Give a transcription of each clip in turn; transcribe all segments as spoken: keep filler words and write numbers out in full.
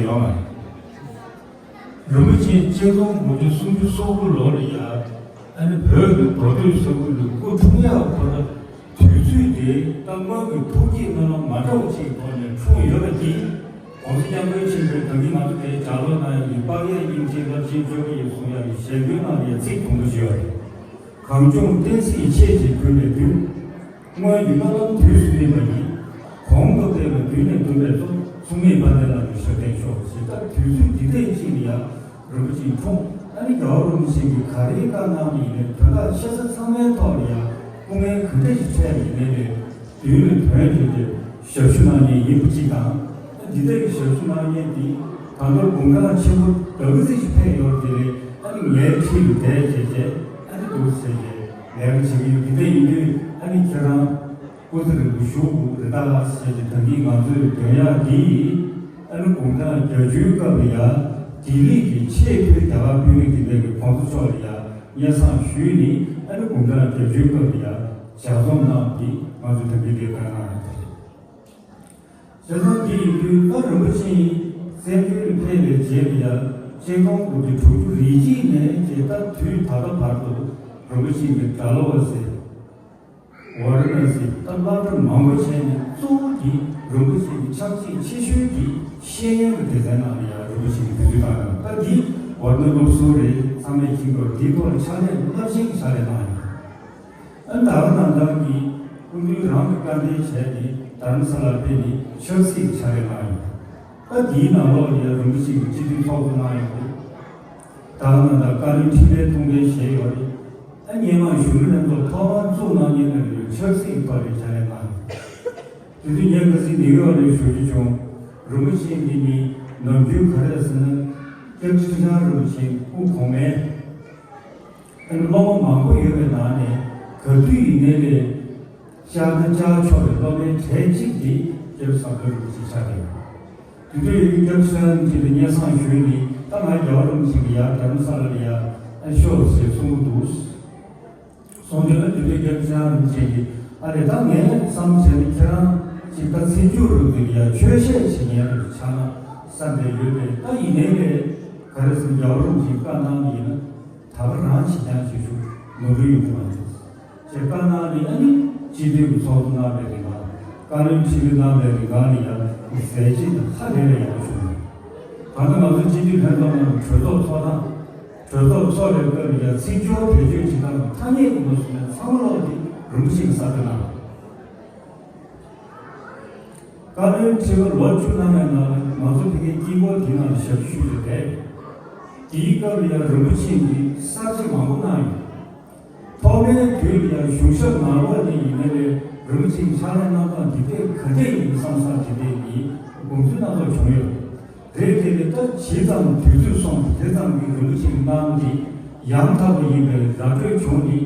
ཡོང་བ་རེད། རིན་པོ་ཆེ་གཅིག་སྟོང་དགུ་བརྒྱ་སུམ་ཅུ་སོ་དགུ་ལོ་ལ་ཡ། ཨ་ནི་བོད་ཀྱི་མདོ་སྟོད་ས་ཁུལ་ལ་སྐུ་འཁྲུངས་ཡག་ཁོ་ན་དུས་ཚོད་དེ་ད་སྔོན་གྱི་ཐུགས་བསྐྱེད་སྨོན་ལམ་མ་འདྲ་བ་ཅིག་ཐོག་ནས་འཁྲུངས་ཡོད་པ་དེ། ༸གོང་ས་༸སྐྱབས་མགོན་ཆེན་པོས་ད་གིན་ང་ཚོ་དེ་ལྗགས་ཀློག་གནང་ཡག་གི་དཔག་ཡས་སྙིང་རྗེ་རླབས་ཆེན་བཅོ་བརྒྱད་གསུང་ཡག་གི་ཞལ་འདོན་གནང་ཡག་ཚིག་དུམ་བུ་ཅིག་ཡོད་རེད། གངས་ལྗོངས་བསྟན་སྲིད་ཆེད་ཅིག་གུས་པའི་མདུན། སྔོན་གྱི་སྨོན་ལམ་དུས་སུ་སྨིན་པ་ཡིས། གོང་དུ་སྤེལ་བའི་མདུན་ནས་འདོན་པའི་གཙོ། མཚུངས་མེད་དཔལ་ལྡན་ལགས་ཀྱི་ཞབས་བརྟན་ཤོག་ཅེས། ད་དུས་ཚོད་འདི་འདྲས་ཅིག་ལ་ཡང་རིན་པོ་ཆེ་འཁྲུངས། ཨ་ནི་རྒྱལ་བ་རིན་པོ་ཆེ་གིས་ག་རེ་བཀའ་གནང་བ་ཡིན་ནའི་དོན་དག་ཆེ་ས་ཚང་མའི་ཐོག་ལ་ཡང་སྐུ་ངལ་ག་འདྲས་ཤིག་འཕྲད་པ་ཡིན་ནའི་རེད། མདུན་ལ་ཐོན་བྱས་ཏེ་ཞབས་ཞུ་གནང་མཁན་ཡིན་པ་གཅིག་དང་། ཨ་འདི་ལྟར་གྱི་ཞབས་ཞུ་གནང་མཁན་འདི་ད་མདོར་དགུང་གྲངས་ཆེན་པོ་ལྡབ་ཀྱུ་ཙམ་ཞིག་ཕེབས་ཡོད་རེད་དེ་རེད། ཨ་ནི་ངའི་འཁྲིས་ལ་བསྡད་བྱས་བྱས་ཨ་ནི་འདུག་ཟེར་བྱས་ལས་ཀ་བྱེད་ཀྱི་ཡོད། འདི་འདྲ་ཡིན་དུས་ཨ་ནི་ཁྱེད་རང་སྐུ་ཚེ་རིང་པོ་བཞུགས་དགོས་རེད་ད་ཟེར་བྱས། ད་གིན་ང་ཚོས་འདོན་ཡག་འདི་ཨ་ནི་དགུང་གྲངས་བརྒྱད་ཅུའི་སྐབས་ལ་ཡ་ལྡི་ལི་གི་ཆེས་མཐོའི་རྒྱ་གར་དཔོན་རིགས་འདི་འདྲ་གི་གོང་ས་མཆོག་ལ་ཡ་སྙན་སེང་ཞུས་ནས། ཨ་ནི་དགུང་གྲངས་བརྒྱད་ཅུའི་སྐབས་ལ་ཡ་ལྗགས་རྩོམ་གནང་བ་འདི་ང་ཚོས་ད་གིན་འདིར་བཀའ་གནང་ཡོད་རེད། བྱས་ཙང་འདི་ཡིན་དུས་ད་རིན་པོ་ཆེ་བཙན་བྱོལ་ལ་ཕེབས་པའི་རྗེས་ལ་ཡ་ཆིག་སྟོང་དགུ་བརྒྱ་དྲུག་ཅུ་རེ་གཅིག་ནས་བྱས་ད་དུས་ད་ལྟ་བར་དུ་རིན་པོ་ཆེ་གི་སྒྲ་ཀློག་ཟེར། ཝཱ་ར་ཎ་སི་ད་སློབ་གྲྭ་མང་པོ་བྱས་ནས་གཙོ་བོ་འདི་རིན་པོ་ཆེ་གི་ཕྱག་རྗེས་ཆེ་ཤོས་འདི་ཤེས་ཡོན་གྱི་སྡེ་ཚན་ནང་ལ་ཡང་རིན་པོ་ཆེ་གི་དུས་ཚོད་བཏང་ཡོད། ད་འདི་ཝཱ་ར་ཎ་སློབ་ཟུར་རེད། ཚང་མས་མཁྱེན་གྱི་ཡོད། འདིའི་ཐོག་ལ་ཕྱག་ལས་རླབས་ཆེན་གྱི་ཕྱག་ལས་གནང་ཡོད། ཨ་ད་ག་ནང་བཞིན་གྱི་སྐུ་མདུན་རང་གི་བཀའ་དྲིན་བྱས་ཏེ་དྷ་རམ་ས་ལར་ཕེབས་ནས་ཆབ་སྲིད་ཀྱི་ཕྱག་ལས་གནང་ཡོད། ད་འདིའི་ནང་ལོགས་ལ་ཡང་རིན་པོ་ཆེ་གི་སྤྱི་འཐུས་ཚོགས་གཙོ་གནང་ཡོད་རེད། ད་ག་ནང་བཞིན་བཀའ་བློན་ཁྲི་པའི་ཐུགས་འགན་བཞེས་ཡོད་རེད། ཨ་སྔོན་མ་གཞོན་ནུ་ལྷན་ཚོགས་ཐོག་མར་བཙུགས་གནང་མཁན་ནང་ལ་ཡང་ཆབ་སྲིད་ཀྱི་ཐོག་ལ་ཕྱག་ལས་གནང་ཡོད། དེ་དུས་ངས་ཁ་སང་ནིའུ་ཡོག་ལ་ཞུ་རྒྱུ་བྱུང་། རིན་པོ་ཆེ་འདི་ནི་ནམ་རྒྱུན་ག་རེ་ཟེར་ན་སྐྱབས་རྗེ་ཁྲི་བྱང་རིན་པོ་ཆེ་སྐུ་གོང་མའི་ཨ་ནི་སློབ་མ་མང་པོ་ཡོད་པའི་ནང་ནས་ག་དུས་ཡིན་ནའི་ལས་བཅར་ན་བཅར་ཆོག་པའི་སློབ་མའི་གྲས་གཅིག་དེ་སྐྱབས་ཟམ་གདོང་རིན་པོ་ཆེ་ཆགས་ཀྱི་ཡོད། དེ་དུས་སྐྱབས་ཟམ་གདོང་རིན་པོ་ཆེ་ལ་སྙན་སེང་ཞུས་ནས་ད་ང་རྒྱལ་བ་རིན་པོ་ཆེ་གི་ཡར་དྷ་རམ་ས་ལ་ལ་ཡར་ཨ་ཤོག་ཟེར་གསུང་གི་འདུག། སོང་དུས་ཨ་དེ་དུས་སྐྱབས་རྗེ་ཁྲི་བྱང་རིན་པོ་ཆེ་གིས་ཨ་རེད། ད་ངས་བསམ་བྱས་ན་ཁྱེད་རང་ཅིག་ད་ཚེ་མཇུག་རབ་དེ་ཡ་ཆོས་བཤད་བྱེད་མཁན་རབ་ཆགས་ན་བསམ་པའི་ཡོད་པས། ད་ཡིན་ནའི་རེད། ག་རེ་ཟེར་ན་རྒྱལ་བ་རིན་པོ་ཆེས་བཀའ་གནང་གི་ཡིན་ན་ད་ག་རང་བྱེད་རྐྱང་བྱེད་ཤོག། ནོར་འཁྲུལ་ཡོང་གི་མ་རེད་ཅེས་བཀའ་གནང་ནས། ཨ་ནི་སྤྱི་འཐུས་ཀྱི་ཚོགས་གཙོ་གནང་བའི་རིང་ལ། བཀའ་བློན་ཁྲི་པ་གནང་བའི་རིང་ལ་ནི་ཡང་ཟས་བཅད་ཧ་ལས་པའི་ཡག་པོ་བྱུང་། ད་ལྟ་ང་ཚོ་སྤྱི་འཐུས་ལྷན་ཚོགས་ནང་གི་གྲོས་ཚོགས་ཚོགས་སྟངས། གྲོས་ཚོགས་ཚོགས་པའི་སྐབས་ལ་ཡང་ཚིག་སྦྱོར་བེད་སྤྱོད་བྱེད་སྟངས་ཐ་སྙད་ཀྱི་ངོས་སུ་ནས་ཚང་མ་ལོག་དེ་རིན་པོ་ཆེ་གི་གསར་གཏོད་གནང་། བཀའ་བློན་ཁྲི་པ་ལོ་བཅུ་གནང་བའི་ནང་ལ་ང་ཚོ་ཕ་གིའི་དཀྱིལ་འཁོར་འདི་ནང་ལ་ཞབས་ཞུ་ཞུས་ཏེ་བསྡད། དེའི་སྐབས་ལ་ཡང་རིན་པོ་ཆེ་གིས་གསར་བརྗེ་མང་པོ་གནང་ཡོད། ཐོག་མའི་དུས་ལ་ཡང་གཞུང་ཞབས་ནང་ལོགས་ནས་ཡིན་ནའི་རེད། རིན་པོ་ཆེ་གི་ཕྱག་ལས་གནང་སྟངས་འདི་ལྟས་ག་འདྲས་ཡིན་བསམ་བསམ་དེ་འདྲས་ཀྱི་དགོངས་ཚུལ་སྣ་ཚོགས་བྱུང་ཡོད་རེད། དེ་ནི་ད་ཇི་ཙམ་དུས་ཚོད་སོང་དེ་ཙམ་གྱིས་རིན་པོ་ཆེ་གིས་གནང་འདི་ཡང་དག་པ་ཡིན་པའི་ར་སྤྲོད་བྱུང་ནི་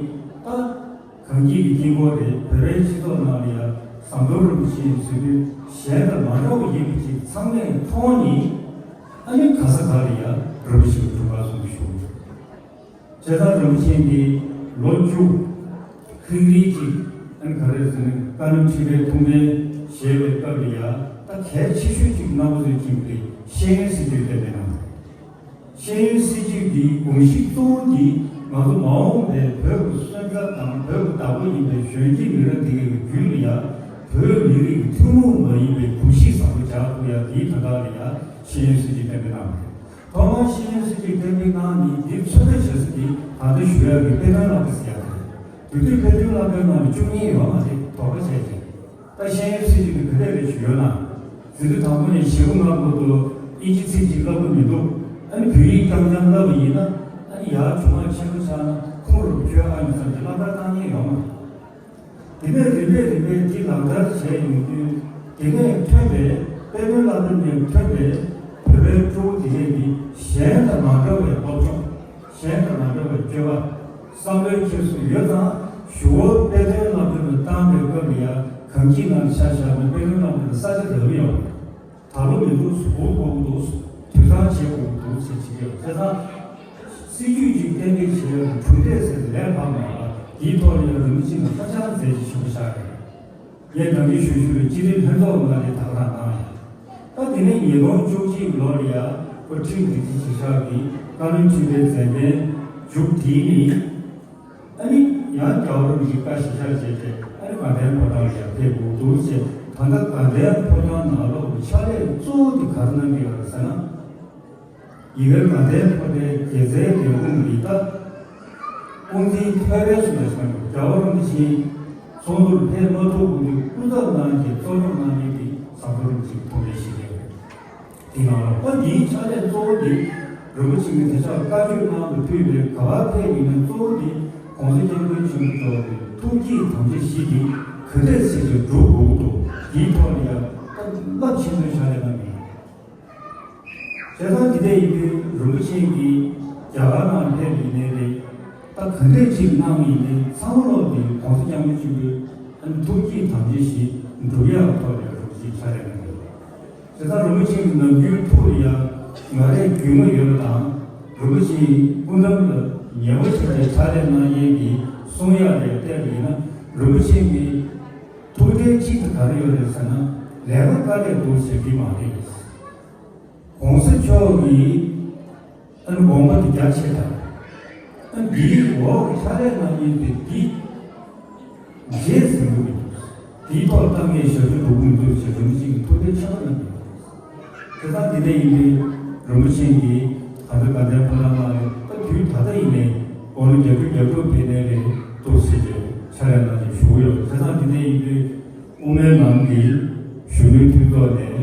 ད། གངས་སྐྱིད་ཀྱི་དཀྱིལ་འཁོར་རེད། བོད་པའི་སྤྱི་ཚོགས་ནང་ལ་ཡང་ཟམ་གདོང་རིན་པོ་ཆེ་ཟེར་དུས་གཞན་དང་མ་འདྲ་བ་ཡིན་པ་ཅིག་ཚང་མས་མཐོང་ནས། ཨ་ནི་ག་ས་ག་ལ་ཡང་རིན་པོ་ཆེ་གི་སྒྲུབ་པ་གསུང་གི་བཞུགས། བྱས་ཙང་རིན་པོ་ཆེ་འདི་ལོ་བཅུ་ཧྲིལ་རིལ་ཅིག་ཨ་ནི་ག་རེ་ཟེར་ན་བཀའ་བློན་ཁྲི་པའི་ཐུགས་འགན་བཞེས་པའི་སྐབས་ལ་ཡང་ད་གལ་ཆེ་ཤོས་ཅིག་གནང་དགོས་ཀྱི་ཡོད་པ་དེ་ཤེས་ཡོན་སྲིད་བྱུས་གཏན་འབེབས་གནང་བ་རེད། ཤེས་ཡོན་སྲིད་བྱུས་ཀྱི་དགོངས་གཞི་གཙོ་བོ་འདི་ང་ཚོ་མ་འོངས་པའི་བོད་ཀྱི་སོན་རྩ་དང་བོད་ཀྱི་བདག་པོ་ཡིན་པའི་གཞོན་སྐྱེས་མི་རབས་འདི་གའི་རྒྱུད་ལ་ཡང་བོད་མི་རིགས་ཀྱི་ཐུན་མོང་མ་ཡིན་པའི་གོམས་གཤིས་བཟང་པོ་འཇགས་ཐུབ་ཡག་འདིའི་དོན་དག་ལ་ཡང་ཤེས་ཡོན་སྲིད་བྱུས་གཏན་འབེབས་གནང་བ་རེད། ཐོག་མར་ཤེས་ཡོན་སྲིད་བྱུས་གཏན་འབེབས་གནང་ནི་འདི་ཚོད་ལྟ་བྱེད་ས་འདི་ད་ལྟ་ཞུ་ཡག་གི་དཔེ་སྟོན་བསླབ་གྲྭ་ཟེར་ཡག་རེད། དེ་དུས་དཔེ་སྟོན་བསླབ་གྲྭའི་ནང་ལ་བཅུ་གཉིས་ཡོད་མ་རེད། དོགས་པ་བྱས་ཀྱང་། ད་ཤེས་ཡོན་སྲིད་བྱུས་དེ་ག་འདྲས་རེད་ཞུ་ཡོད་ན། འཛིན་གྲྭ་དང་པོ་ནས་བཞི་པ་ལྔ་བར་དུ་ཨིན་ཇི་ཚིག་གཅིག་བསླབ་ཀྱི་མི་འདུག། ཨ་ནི་བོད་ཡིག་རྐྱང་རྐྱང་བསླབ་པ་ཡིན་ན། ཨ་ནི་ཡར་གྲུང་ངར་ཆེན་པོ་ཆགས་ན་ཁོང་རུ་བཅོས་ཨ་ཡོད་ཙམ་གྱི་བསླབ་བྱ་བཏང་མཁན་ཡོད་མ་རེད། དེ་ནས་རིམ་པས་རིམ་པས་དེ་ལག་བསྟར་བྱས་ཡོང་དུས། དེ་ནས་ཐོན་པའི་དཔེ་སྟོན་བསླབ་གྲྭ་ནས་ཐོན་པའི་བོད་པའི་སྤྲུལ་སྐུ་དེ་གས་ཀྱིས་གཞན་དང་མ་འདྲ་བའི་སློབ་སྦྱོང་། གཞན་དང་མ་འདྲ་བའི་སྤྱོད་པ། བསམ་བློའི་འཁྱེར་སོ་ཡོད་ཙང་གཞུག་གུ་དཔེ་སྟོན་བསླབ་གྲྭ་ནས་བཏང་པའི་སྐབས་ལ་ཡང་གངས་སྐྱིད་ནང་ཆ་བཞག་ན་དཔེ་སྟོན་བསླབ་གྲྭ་ནས་ས་ཆ་རག་གི་ཡོད་རེད། ད་ལོ་མི་འདུག་སྒུག་དགོས་ཀྱི་འདུག་དུས་བཟང་བྱེད་དགོས་ཀྱི་འདུག་ཟེར་བྱེད་ཀྱི་ཡོད། བྱས་ཙང་སྲིད་ཇུས་ཅིག་གཏན་འཁེལ་བྱེད་ཡག་གི་གྲུབ་འབྲས་ཟེར་ལས་ཕར་མ་ལ་དེའི་ཐོག་ལ་ཡང་རིན་པོ་ཆེ་ལ་ཧ་ཅང་མཛད་རྗེས་ཆེན་པོ་བཞག་རེད། ངས་ནམ་རྒྱུན་ཞུ་ཞུ་བའི་སྤྱི་འཐུས་ལྷན་ཚོགས་ནང་ལ་ད་ག་རང་གནང་ཡོད། ད་དེ་ནས་ཉིས་སྟོང་བཅུ་གཅིག་ལོ་ལ་ཡ་ཁོ་ཁྲིམས་སྒྲིག་གཞི་གཞི་བཞག་གིས་བཀའ་བློན་ཁྲི་པའི་མཛད་འཕྲིན་མཇུག་བསྒྲིལ་ནས། ཨ་ནི་ཡང་རྒྱལ་བ་རིན་པོ་ཆེའི་བཀའ་གཞིར་བཞག་བྱས་ཏེ། ཨ་ནི་དགའ་ལྡན་ཕོ་བྲང་ལ་ཡར་ཕེབས་དགོས་འདུག་ཅེས། ད་ལྟ་དགའ་ལྡན་ཕོ་བྲང་ནང་ལོགས་ཀྱི་ཕྱག་ལས་གཙོ་བོ་དེ་ག་རེ་གནང་གི་ཡོད་རེད་ཟེར་ན། ཡི་གེ་དགའ་ལྡན་ཕོ་བྲང་དགེ་རྩའི་ལས་ཁུངས་ཀྱི་ད་དབུ་འཛིན་ཐོད་རྒལ་སུ་ལ་བཞག་འདུག་རྒྱལ་བ་རིན་པོ་ཆེའི་ཚོགས་འདུར་ཕེབས་མ་ཐུབ་ཀྱི་སྐུ་ཚབ་གནང་རྒྱུའི་གཙོ་སྐྱོང་གནང་མཁན་དེ་ཟམ་གདོང་རིན་པོ་ཆེ་གི་ཐུགས་འགན་བཞེས་ཀྱི་ཡོད་རེད། དེ་ནང་ལ་ཨོ་འདིའི་ཕྱག་ལས་གཙོ་བོ་འདི་རིན་པོ་ཆེ་གིས་དེ་ཕྱོགས་བཀའ་ཆོས་གནང་དུ་ཕུལ་བའི་ག་པར་ཕེབས་ཡིན་ན་གཙོ་བོ་འདི་༸གོང་ས་༸སྐྱབས་མགོན་ཆེན་པོ་མཆོག་གི་ཐུགས་བསྐྱེད་དམ་བཅའ་བཞི་འདི་ག་འདྲས་བྱས་ཀྱང་སྒྲུབ་དགོས་ཀྱི་འདུག་དེའི་ཐོག་ལ་ཡང་སྟབས་རླབས་ཆེན་པོའི་ཕྱག་ལས་གནང་གི་ཡིན། བྱས་ཙང་འདི་འདྲ་ཡིན་དུས་རིན་པོ་ཆེ་གིས་རྒྱ་གར་ནང་ཕེབས་ཡིན་ནའི་རེད། ད་ག་འདྲས་ཅིག་གནང་ཡིན་ནའི་ཚང་མ་ལོག་འདི་༸གོང་ས་༸སྐྱབས་མགོན་ཆེན་པོའི་ཐུགས་བསྐྱེད་དམ་བཅའ་བཞི་སྒྲུབ་ཡག་ཐོག་ནས་རིན་པོ་ཆེས་ཕྱག་ལས་གནང་གི་ཡོད། བྱས་ཙང་རིན་པོ་ཆེ་གི་ནམ་རྒྱུན་ཐུགས་ལ་ཡང་ང་རས་རྒྱུས་མངའ་ཡོད་པ་དང་། རིན་པོ་ཆེའི་སྐུ་འགྲམ་ལ་ཉེ་བ་ཞིག་ལ་ཕྱག་ལས་གནང་མཁན་གྱི་གསུང་ཡག་ལ་བལྟས་པ་ཡིན་ན། རིན་པོ་ཆེ་གི་ཐུགས་འགན་གཅིག་དེ་ག་རེ་ཡོད་རེད་ཟེར་ན། ལས་ཀ་དཀའ་ལས་སྡུག་བྱེད་ཀྱི་མ་རེད། ༸གོང་ས་མཆོག་གིས་ཨ་ནི་དགོངས་པ་དེ་རྒྱ་ཆེ་དྲགས། ཨ་འདིའི་འོག་གི་ཕྱག་ལས་གནང་མཁན་དེ་འདི་རྗེས་ཟིན་གྱི་མི་འདུག་དེའི་ཐོག་ལ་ད་ངས་ཞབས་ཞུ་སྒྲུབ་ཀྱི་མི་འདུག་ཅེས་རིན་པོ་ཆེ་གིས་ཐུགས་འགན་ཆེ་བ་གནང་གི་འདུག་བྱས་ཙང་འདི་འདྲ་ཡིན་དུས་རིན་པོ་ཆེ་གིས་ད་ལྟ་དགའ་ལྡན་ཕོ་བྲང་ནང་ལ་ད་དུས་ད་ལྟ་ཡིན་ནའི་དགུང་ལོ་བརྒྱད་ཅུ་གྱ་དྲུག་ཕེབས་ནའི་རེད་འདུག་ཟེར་ཏེ་ཕྱག་ལས་གནང་བཞིན་བཞུགས་ཡོད། བྱས་ཙང་འདི་འདྲ་ཡིན་དུས་དབུ་མའི་ལམ་གྱི་གཞོན་ནུའི་མཐུན་ཚོགས་ནས་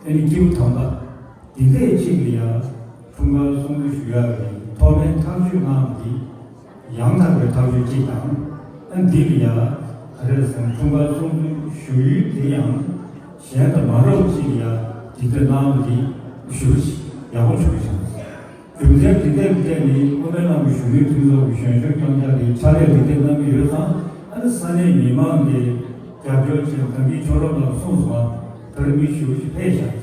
ཨ་ནི་སྐྱེས་བུ་དམ་པ་འདི་འདྲས་གཅིག་ལ་ཡང་འཁྲུངས་སྐར་སྲུང་བརྩི་ཞུ་ཡག་གི་ཐོག་མའི་ཐག་གཅོད་གནང་བ་འདི་ཡང་དག་པའི་ཐག་གཅོད་གཅིག་དང་། ཨ་འདི་ལ་ཡང་ག་རེ་ཟེར་ན་འཁྲུངས་སྐར་སྲུང་བརྩི་ཞུ་ཡུལ་དེ་ཡང་གཞན་དང་མ་འདྲ་བ་གཅིག་ལ་ཡང་འདི་འདྲ་གནང་བ་འདི་ཞེ་པོ་ཅིག་ཡག་པོ་བྱུང་བྱུང་། རྒྱུ་མཚན་འདི་འདྲའི་ཐད་ནས་དབུ་མའི་ལམ་གྱི་གཞོན་ནུའི་མཐུན་ཚོགས་ཀྱི་གཞོན་གཞོན་སྐྱོང་རྒྱག་གི་ཕྱག་ལས་འདི་འདྲ་གནང་གི་ཡོད་ཙང་། ཨ་ནི་ས་གནས་མི་མང་གི་རྒྱབ་སྐྱོར་བྱས། ད་གིན་ཁྱོད་རང་ལ་གསུངས་སོང་ང་། ད་རེས་མི་ཞེ་པོ་ཅིག་ཕེབས་ཤག་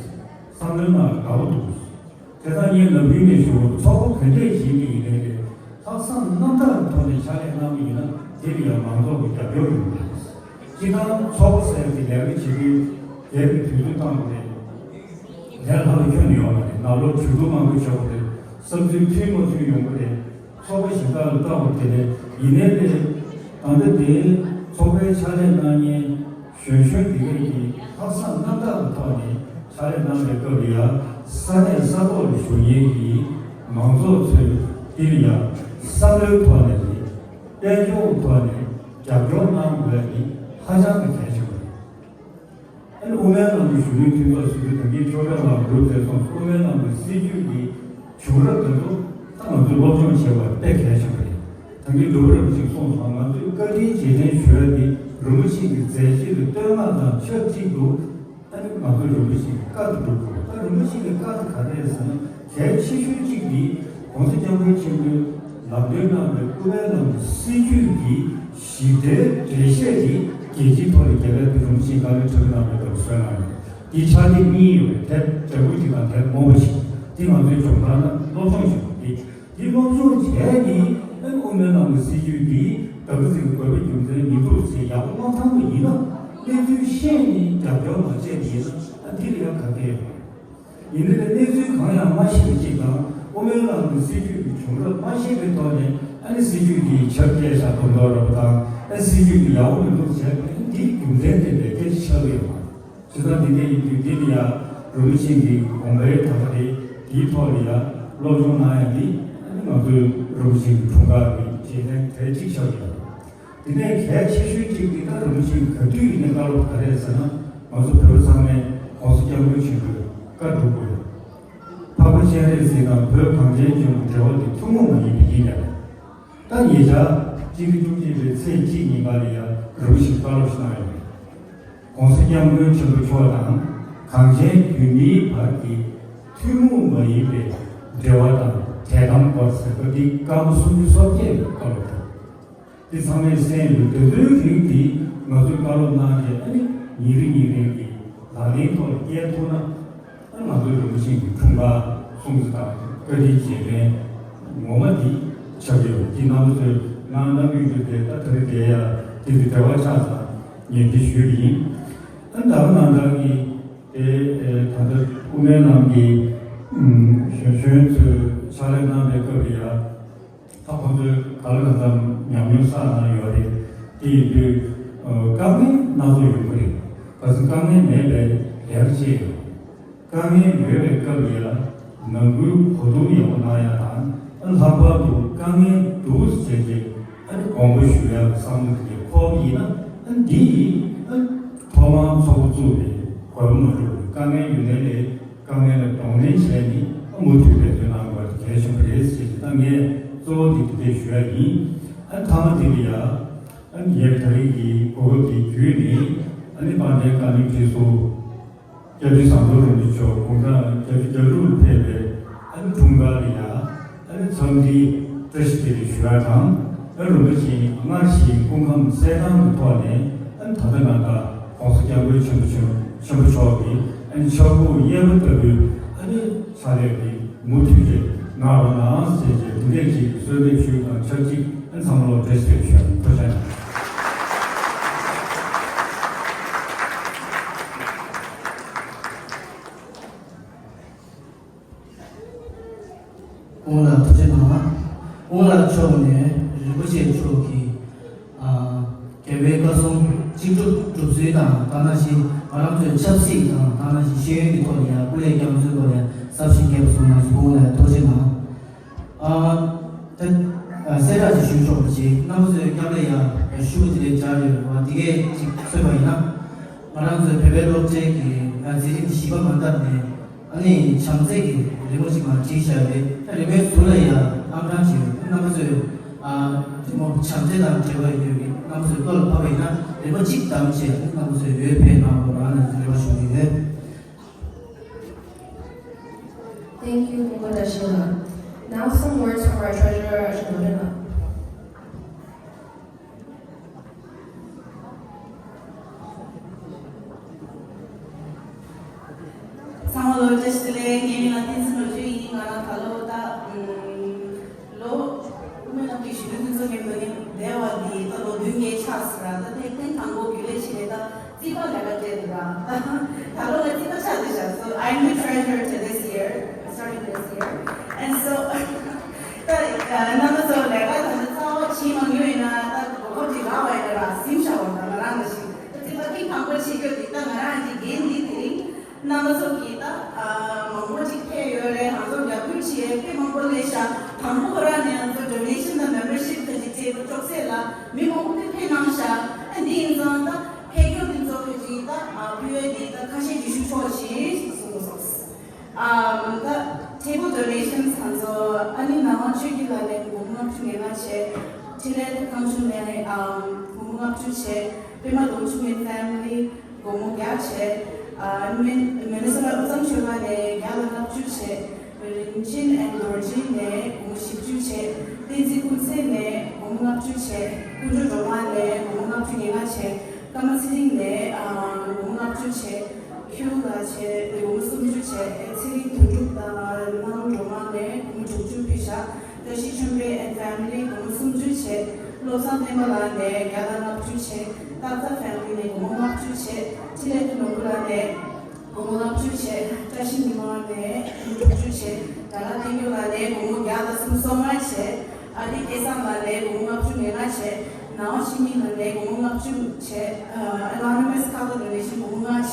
བསམ་བློའི་ནང་ལ་དགའ་པོ་འདུག་བྱས་ཙང་ངས་ནམ་རྒྱུན་ནས་ཞུ་བ། ཚོགས་པ་ག་འདྲས་ཞིག་གི་ཡིན་ནའི་རེད། ལྷག་བསམ་རྣམ་དག་གི་ཐོག་ནས་ཕྱག་ལས་གནང་གི་ཡིན་ན་དེ་ལ་ཡང་མང་ཚོགས་ཀྱི་རྒྱབ་སྐྱོར་ཡོང་གི་རེད། སྤྱིར་བཏང་ཚོགས་པ་ཟེར་གྱི་ལས་ཀ་བྱེད་དུས་སྒེར་གྱི་དུས་ཚོད་བཏང་དགོས་རེད། ལས་སླ་པོ་ཁྱོན་ནས་ཡོང་བ་རེད། ནང་ལོགས་གྲོས་བསྡུར་མང་པོ་བྱེད་དགོས་རེད། བསམ་ཚུལ་མཐུན་མ་མཐུན་ཡོང་གི་རེད། ཚོགས་པ་གཞན་དག་ལ་བལྟ་དགོས་དེ་རེད། ཡིན་ནའི་རེད། ད་ལྟ་དེ་ཚོགས་པའི་ཕྱག་ལས་གནང་མཁན་གཞོན་གཞོན་དེ་གས་ཀྱིས་ལྷག་བསམ་རྣམ་དག་གི་ཐོག་ནས་ཕྱག་ལས་གནང་བའི་སྐབས་ལ་ཡང་ས་གནས་ས་ཐོག་ལ་བཞུགས་མཁན་གྱི་མང་ཚོགས་ཚོས་དེ་ལ་ཡང་བསམ་བློའི་ཐོག་ནས་རེད། དཔལ་འབྱོར་གྱི་ཐོག་ནས་རྒྱབ་སྐྱོར་གནང་དགོས་པ་ནི་ཧ་ཅང་གི་གལ་ཆེན་པོ་རེད། ཨ་ནི་དབུ་མའི་ལམ་གྱི་གཞོན་ནུའི་མཐུན་ཚོགས་ཟེར་དུས་ད་གིན་ཆོས་གྲགས་ལགས་འགོ་བཙུགས་སོང་། དབུ་མའི་ལམ་གྱི་སྲིད་བྱུས་ཀྱི་བྱུང་རབས་དེ་ཚོ་ད་ང་ཚོས་སློབ་སྦྱོང་བྱེད་པ་དཔེ་གལ་ཆེན་པོ་རེད། ད་གིན་འབྲུག་རབ་ཅིག་གསུངས་སོང་། ང་ཚོས་བཀའ་དྲིན་རྗེས་དྲན་ཞུ་ཡ་འདི་རིན་པོ་ཆེ་གི་མཛད་རྗེས་ལ་བསྟོད་བསྔགས་དང་ཆབས་ཅིག་ཏུ། ཨ་ནི་ང་ཚོས་རིན་པོ་ཆེ་གི་བཀའ་དེ་སྒྲུབ་དགོས། ད་རིན་པོ་ཆེ་གི་བཀའ་དེ་ག་རེ་རེད་ཟེར་ན། གལ་ཆེ་ཤོས་གཅིག་འདི་༸གོང་ས་༸སྐྱབས་མགོན་ཆེན་པོས་ལམ་སྟོན་གནང་བའི་དབུ་མའི་ལམ་གྱི་སྲིད་བྱུས་ཀྱི་ཞིབ་ཕྲའི་འགྲེལ་བཤད་དེ་རྒྱལ་སྤྱིའི་ཐོག་ལ་རྒྱལ་ཁ་དེ་རིན་པོ་ཆེའི་བཀའ་བློན་ཁྲི་པ་གནང་བའི་སྐབས་སུ་གནང་ཡོད། འདི་ཕྱག་དེབ་གཉིས་ཡོད་རེད། དེབ་འཇའ་གུར་གཅིག་དང་དེབ་སྔོན་པོ་གཅིག་འདི་ང་ཚོའི་སྦྱོང་བརྡར་ནང་སློབ་སྦྱོང་བྱེད་དགོས། འདི་འདི་སློབ་སྦྱོང་བྱས་ནས་ཨ་ནི་དབུ་མའི་ལམ་གྱི་སྲིད་བྱུས་འདི་ད་ག་ཟིག་གི་དགོས་པའི་རྒྱུ་མཚན་མི་འདུག་ཟེར་ཡག་པོ་མ་མཐོང་བ་ཡིན་ན། གནས་ཚུལ་ཤེས་ནས་རྒྱབ་སྐྱོར་མ་བྱས་པ་ཡིན་ན། ཨ་འདི་ལ་ཡང་ག་གེ་ཡོད་མ་རེད། ཡིན་ནའི་གནས་ཚུལ་གང་ཡང་མ་ཤེས་པ་གཅིག་དང་། དབུ་མའི་ལམ་གྱི་སྲིད་བྱུས་ཀྱི་བྱུང་རབས་མ་ཤེས་པའི་ཐོག་ནས། ཨ་ནི་སྲིད་བྱུས་འདི་ཆབ་རྒྱས་ཤག་མདོག་མདོག་ར་བ་དང་། ཨ་སྲིད་བྱུས་འདི་ཡག་པོ་མི་འདུག་བྱས་པ་ཡིན་ན། འདི་རྒྱུ་མཚན་དེ་ལས་སྐད་ཆ་ཆགས་ཀྱི་ཡོད་མ་རེད། བྱས་ཙང་འདི་འདྲ་ཡིན་དུས་འདི་ལ་ཡང་རིན་པོ་ཆེ་གི་དགོངས་པའི་དག་པ་རེད། དེའི་ཐོག་ལ་ཡང་སློབ་སྦྱོང་གནང་ཡ་འདི་ང་ཚོའི་རིན་པོ་ཆེ་གི་འཁྲུངས་སྐར་གྱི་རྗེས་དྲན་གལ་ཆེ་ཤོས་ཆགས་ཡོད། དེ་ནས་གལ་ཆེ་ཤོས་གཅིག་འདི་ད་རིན་པོ་ཆེ་གི་ག་དུས་ཡིན་ནའི་བཀའ་སློབ་ག་རེ་ཟེར་ན། ང་ཚོ་བོད་པ་ཚང་མས་༸གོང་ས་༸སྐྱབས་མགོན་ཆེན་པོའི་བཀའ་སྒྲུབ་དགོས། འཕགས་པ་སྤྱན་རས་གཟིགས་དང་བོད་གངས་ཅན་ལྗོངས་ཀྱི་འབྲེལ་བ་དེ་ཐུན་མོང་མ་ཡིན་པ་ཡིན་ལ། ད་ཉེ་ཆར་སྤྱི་ཟླ་བཅུ་གཅིག་པའི་ཚེས་གཅིག་ཉིན་ཀ་ལ་ཡང་རིན་པོ་ཆེས་བཀའ་སློབ་ཞིག་གནང་ཡོད་རེད། ༸གོང་ས་༸སྐྱབས་མགོན་ཆེན་པོ་མཆོག་དང་གངས་ཅན་བོད་མིའི་བར་གྱི་ཐུན་མོང་མ་ཡིན་པའི་འབྲེལ་བ་དང་འབྲེལ་གཏམ་སྐོར་ཟེར་བ་འདི་སྐར་མ་སུམ་ཅུ་སོ་བརྒྱད་ཀྱི་བཀའ་སློབ་དང་། འདི་ཚང་མས་གསན་ཡོད། དེ་ཚོའི་རིགས་འདི་ང་ཚོས་བཀའ་སློབ་གནང་རྗེས། ཨ་ནི་ཉིན་རེ་ཉིན་རེ་གི་ལག་ལེན་ཐོག་ལ་བསྐྱལ་ཐུབ་ན། ང་ཚོའི་རིན་པོ་ཆེ་གི་འཁྲུངས་སྐར་སྲུང་བརྩི་དང་བཀའ་དྲིན་རྗེས་དྲན་ངོ་མ་འདི་ཆགས་ཀྱི་ཡོད། འདི་རྣམ་པ་ཚོས་ང་གནང་གི་ཡོད་དེ། ད་དེ་རིང་དེ་ཡ་དེ་དུས་འབྲེལ་བ་ཆགས་ཙང་ངས་འདི་ཞུས་པ་ཡིན། ཨ་ནི་ད་ག་ནང་བཞིན་གྱི་ དེ་ད་ལྟ་དབུ་མའི་ལམ་གྱི་གཞོན་གཞོན་ཚོས་ཕྱག་ལས་གནང་པའི་སྐབས་ལ་ཡ། ད་ཁོང་ཚོས་ག་ལ་གང་འཚམ་ཉམས་མྱོང་བསགས་གནང་ཡོད་རེད། དེ་ཡིན་དུས་དཀའ་ངལ་སྣ་ཚོགས་ཡོང་གི་རེད། གལ་སྲིད་དཀའ་ངལ་མེད་པའི་ལས་ཀ་བྱས་ཡོད། དཀའ་ངལ་ཡོད་པའི་སྐབས་ལ་ཡ། ནང་ཁུལ་གོ་བསྡུར་ཡག་པོ་གནང་ཡ་དང་། ཨ་ལྷག་པར་དུ་དཀའ་ངལ་འདུག་ཟེར་བྱས་ཨ་ནི་དགོངས་པ་ཞུ་ཡག་བསམ་བློ་དེ་འཁོར་བ་ཡིན་ན། ཨ་འདི་ཡིས་ཨ་ཐོག་མར་ཚོགས་པ་བཙུགས་པའི་དགོས་པ་མ་གྲུབ། དཀའ་ངལ་ཡོད་ནའི་ལས་དཀའ་ངལ་ལ་གདོང་ལེན་བྱས་ནས་ཨ་མུ་མཐུད་འབད་བརྩོན་གནང་དགོས་པ་དེ་གལ་ཆེན་པོ་རེད་ཟེར་ཏེ། ད་ངས་གཙོ་བོ་འདི་འདི་འདྲས་ཞུ་ཡ་ཡིན། ཨ་མཐའ་མ་འདི་ལ་ཡ། ཨ་ངས་ད་རེས་ཀྱི་གོ་སྐབས་འདི་བརྒྱུད་ནས་ཨ་ནི་དཔལ་ལྡན་བཀའ་བློན་ཁྲི་ཟུར་སྐྱབས་རྗེ་ཟམ་གདོང་རིན་པོ་ཆེ་མཆོག་དགུང་གྲངས་བརྒྱད་ཅུ་གྱ་དྲུག་ལ་ཕེབས་པའི་ཨ་ནི་འཁྲུངས་སྐར་ལ་ཡ། ཨ་ནི་འཚམས་འདྲིའི་བཀྲ་ཤིས་བདེ་ལེགས་ཞུ་ཡ་དང་། ཨ་རིན་པོ་ཆེ་སྔར་བཞིན་སྐུ་ཁམས་གསལ་ཐང་གི་ཐོག་ནས། ཨ་ནི་ད་ལྟ་ང་དང་༸གོང་ས་༸སྐྱབས་མགོན་ཆེན་པོ་ཆེན་ཆེན་པོ་མཆོག་གི་ཨ་ནི་ཕྱག་ཕུག་གཡས་པ་ལྟ་བུའི་ཨ་ནི་ཕྱག་ལས་འདི་མུ་མཐུད་དེ་གནང་རོགས་གནང་ཟེར་བྱས་འདི་འདྲས་ཅིག་གསོལ་འདེབས་ཞུ་དང་ཆབས་ཅིག་ཨ་ནི་ཚང་མ་ལ་བཀྲ་ཤིས་བདེ་ལེགས་ཞུ་ཡ་ཡིན། ཐུགས་རྗེ་གནང་། ཁོང་ལ་ཐུགས་རྗེ་གནང་། ཁོང་ལ་མཆོག་ནས་རིན་པོ་ཆེ་མཆོག་གིས། ཨ། རྒྱལ་བའི་བཀའ་གསུང་གཅིག་སྒྲིལ་སྒྲུབ་ཚུལ་དང་། ད་ནང་བཞིན་ང་རང་ཚོའི་ཆབ་སྲིད་དང་། ད་ནང་བཞིན་ཤེས་ཡོན་གྱི་ཐོག་ལ་ཡང་སྐུ་ལས་བསྐྱངས་ཚུལ་སྐོར་ལ་ཡང་ཟབ་ཞིང་རྒྱས་པ་གསུངས་གནང་སོང་། ཁོང་ལ་ཐུགས་རྗེ་གནང་། ཨ། ད་ཨ་གསལ་བསྒྲགས་ཅིག་ཞུ་ཆོག་པ་ཅིག་རྣམ་པ་ཚོའི་སྐྱབས་ལ་ཡང་ཞུ་བ་དེ་ལས་སྦྱར་ཡོད་པ་འདི་གས་ཅིག་མཚོན་པ་ཡིན་ན། ང་རང་ཚོའི་བོད་པའི་སློབ་གྲྭའི་གི་ཨ་མཛད་རིམ་བཞི་པ་མ་མཐར་ནས། ཨ་ནི་བྱམས་བརྩེ་གི་རི་མོ་ཅིག་མར་བྲིས་བཞག་རེད། ད་རི་མོའི་ཟུར་ལ་ཡང་ཨང་གྲངས་ཅིག་ཡོད། རྣམ་པ་ཚོས་ཨ་རི་མོ་བྱམས་བརྩེ་དང་འབྲེལ་བ་ཡོད་ཀྱི་རྣམ་པ་ཚོའི་བློ་ལ་བབས་པ་ཡིན་ན། རི་མོ་གཅིག་བདམས་བྱས་རྣམ་པ་ཚོས་འོས་འཕེན་གནང་རོགས་གནང་ལ་རེ་བ་ཞུ་གི་ཡོད། Thank you, Mungko Dashila. Now some words from our treasurer, Ashwin Dodela. ཚང་མ་ལ་བཀྲ་ཤིས་བདེ་ལེགས། ངའི་མིང་ལ་བསྟན་འཛིན་ནོར་བུ་ཡིན། ང་རང་ད་ལོ་ད་ཨུམ་ལོ་དབུ་མའི་ལམ་གྱི་གཞོན་ནུ་ཕུན་ཚོགས་རྒྱས་པ་ནི་འདས་པ་འདི་ད་ལོ་བདུན་བརྒྱད་ཆགས་ཟེར་ར། ད་ཐེངས་ཐེངས་དང་པོ་རྒྱུན་ལས་བྱས་ནས་ད་རྩིས་པ་ལས་ཀ་སྤྲད་འདུག་ར། ད་ལོ་ང་རྩིས་པ་ཆགས་བསྡད་ཤག So I'm the treasurer to this year, starting this year. And so ད་རྣམ་པ་ཚོ་ལས་ཀ་ད་ནི་རྩ་བ་བྱེད་མ་མྱོང་ཡིན་ན། ད་གོ་སྐབས་ཅིག་རག་པ་ཡིན་ན་ར་ཟིན་བཞག་པ་འདྲ། ང་རང་ལ་ཞིག་ད་རྩིས་པ་ཐེངས་དང་པོ་བྱེད་རྒྱུ་འདི་ད་ང་རང་གི་འགན་འདི་དེ་རིང་རྣམ་པ་ཚོ་གིས་ད་མང་པོ་ཅིག་ཕེབས་ཡོད་རེད། ང་ཚོ་རྒྱབ་སྐྱོར་བྱེད་དཔེ་མང་པོ་སླེབས་ཤག་དང་པོ་ཁོ་རང་ནས་ང་ཚོ་donation དང་membership ཁ་ཅིག་སྤྲད་པ་ཅོག་ཙེ་ལ་མི་མང་པོ་དེ་ཕེབས་གནང་ཤག་ཨ་འདི་ཡིན་ཙང་ད་ཕེབས་མཁན་དེ་ཚོ་ཁ་ཅིག་ད་ཕུལ་ཡོད་འདི་ད་ཁ་ཤས་ཀྱིས་ཞུ་ཆོག་ཅེས་གསུང་གི་སོང་། ཨམ་ད་table donations ང་ཚོ་ཨ་ནི་ནང་པ་ཆོས་སྐྱིད་ལགས་ནས་སྒོར་མོ་ལྔ་བཅུ་ང་ལྔ་བྱས། འཕྲིན་ལས་ཁང་ཆུང་ནས་ཨམ་སྒོར་མོ་ལྔ་བཅུ་བྱས། པད་མ་ལྡོང་ཕྱུག་གི་family སྒོར་མོ་བརྒྱ་བྱས། ཨ་མི་མི་ནི་སོ་ཊ་དབུས་གཙང་ཆོལ་ཁ་ནས་བརྒྱ་དང་ལྔ་བཅུ་བྱས། རིན་ཆེན་and རྡོ་རྗེ་ནས་སྒོར་མོ་བཞི་བཅུ་བྱས། བསྟན་འཛིན་ཀུན་གསལ་ནས་སྒོར་མོ་ལྔ་བཅུ་བྱས། ཀུན་འགྲོ་སྒྲོལ་མ་ནས་སྒོར་མོ་ལྔ་བཅུ་ང་ལྔ་བྱས། ཀརྨ་ཚེ་རིང་ནས་ཨ་སྒོར་མོ་ལྔ་བཅུ་བྱས། ཁྱུ་ལ་བྱས་སྒོར་མོ་སུམ་ཅུ་བྱས། ཚེ་རིང་དོན་གྲུབ་དང་རྣམ་སྒྲོལ་མ་ནས་སྒོར་མོ་དྲུག་ཅུ་ཕུལ་བཞག་བཀྲ་ཤིས་ཆོས་འཕེལ་and family སྒོར་མོ་སུམ་ཅུ་བྱས། བློ་བཟང་བསྟན་པ་ལགས་ནས་བརྒྱ་དང་ལྔ་བཅུ་བྱས། སྟག་རྩ་family ནས་སྒོར་མོ་ལྔ་བཅུ་བྱས། འཕྲིན་ལས་ཀྱི་ནོར་བུ་ལགས་ནས་སྒོར་མོ་ལྔ་བཅུ་བྱས། བཀྲ་ཤིས་ཉི་མ་ནས་སྒོར་མོ་དྲུག་ཅུ་བྱས། ད་ལ་བསྟན་འགྱུར་ལགས་ནས་སྒོར་མོ་བརྒྱ་དང་སུམ་ཅུ་སོ་ལྔ་བྱས། ཨ་ཏི་སྐལ་བཟང་ལགས་ནས་སྒོར་མོ་ལྔ་བཅུ་ང་ལྔ་བྱས། ནང་པ་ཆོས་སྐྱིད་ལགས་ནས་སྒོར་མོ་ལྔ་བཅུ་བྱས། ཨ་Anonymous ཁ་ལོ་ཌོ་ནེ་ཤན་སྒོར་མོ་ལྔ་བྱས།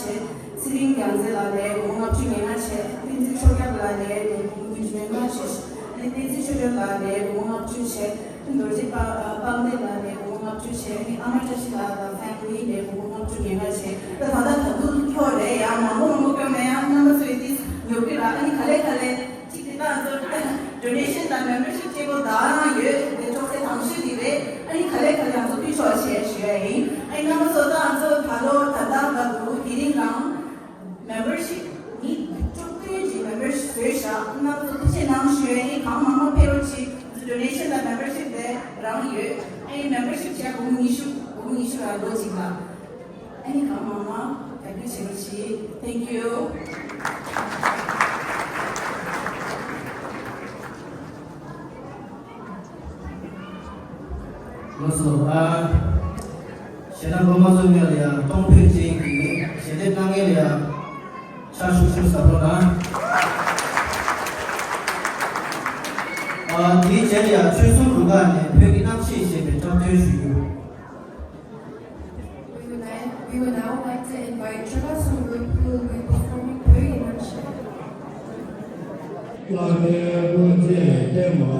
ཚེ་རིང་རྒྱལ་མཚན་ལགས་ནས་སྒོར་མོ་ལྔ་བཅུ་ང་ལྔ་བྱས། བསྟན་འཛིན་ཆོས་སྐྱབས་ལགས་ནས་སྒོར་མོ་ཉིས་བརྒྱ་ང་ལྔ་བྱས། ཨ་ནི་བསྟན་འཛིན་ཆོས་སྒྲོན་ལགས་ནས་སྒོར་མོ་ལྔ་བཅུ་བྱས། རྡོ་རྗེ་དཔལ་དཔལ་ལྡན་ལགས་ནས་སྒོར་མོ་ལྔ་བཅུ་བྱས། ཨ་ནི་ཨ་མ་བཀྲ་ཤིས་ལགས་དང་family ནས་སྒོར་མོ་ལྔ་བཅུ་ང་ལྔ་བྱས། ད་ད་ལྟ་ད་དུང་ཁྱོད་རེད་ཡ། མང་པོ་མང་པོ་སྐྱོན་མེད་ཡ། རྣམ་པ་ཚོས་འདི་ཉོབ་ཀྱི་ར། ཨ་ནི་ག་ལེ་ག་ལེ་གཅིག་དེ་ད་ང་ཚོ་donation དང་membership སྤྲད་པོ་ད་རང་ཡོད། དེ་ཅོག་ཙེ་དང་ཤོས་དེ་རེད། ཨ་ནི་ག་ལེ་ག་ལེ་ང་ཚོ་ཕུལ་ཆོག་བྱས་ཞུ་ཡ་ཡིན། ཨ་ནི་རྣམ་པ་ཚོ་ད་ང་ཚོ་ད་ལོ་ད་ལྟ་ད་དུ་དེ་རིང་རང་membership མི་དྲུག་བདུན་གྱི་membership བཟོས་ཤག་རྣམ་པ་ཚོ་ཐུགས་རྗེ་གནང་ཞུ་ཡ་ཡིན། གང་མང་མང་ཕེབས་རོགས་གྱིས། ང་ཚོ་donation དང་membership དེ་རང་ཡོད། ཨ་ནི་membership བྱས་སྒོར་མོ་ཉི་ཤུ། སྒོར་མོ་ཉི་ཤུ་རང་ལོ་གཅིག་ལ། ཨ་ནི་གང་མང་མང་དག་སྐྱོར་བྱེད་རོགས་གྱིས། Thank you. ལགས་སོ། ཨ་ཞལ་ལག་སློབ་མ་ཚོ་ངོས་ལ་ཡང་གཏོང་ཕོད་ཅན་གྱི་ཞལ་འདེབས་གནང་མཁན་ལ་ཡང་ ཟབ་རོགས་གནང་། ཨ། དེའི་རྗེས་ལ་ཡང་ཆོས་གསུམ་རུ་ཁག་ནས་བོད་ཀྱི་རྣམ་ཤེས་ཞེས་པའི་འཁྲབ་སྟོན་ཞུ་རྒྱུ། We would like, we would now like to invite Choka Songrup, who will be performing Pyoge Namshi. བླ་མའི་སྐུ་ཚེ་བརྟན་པ།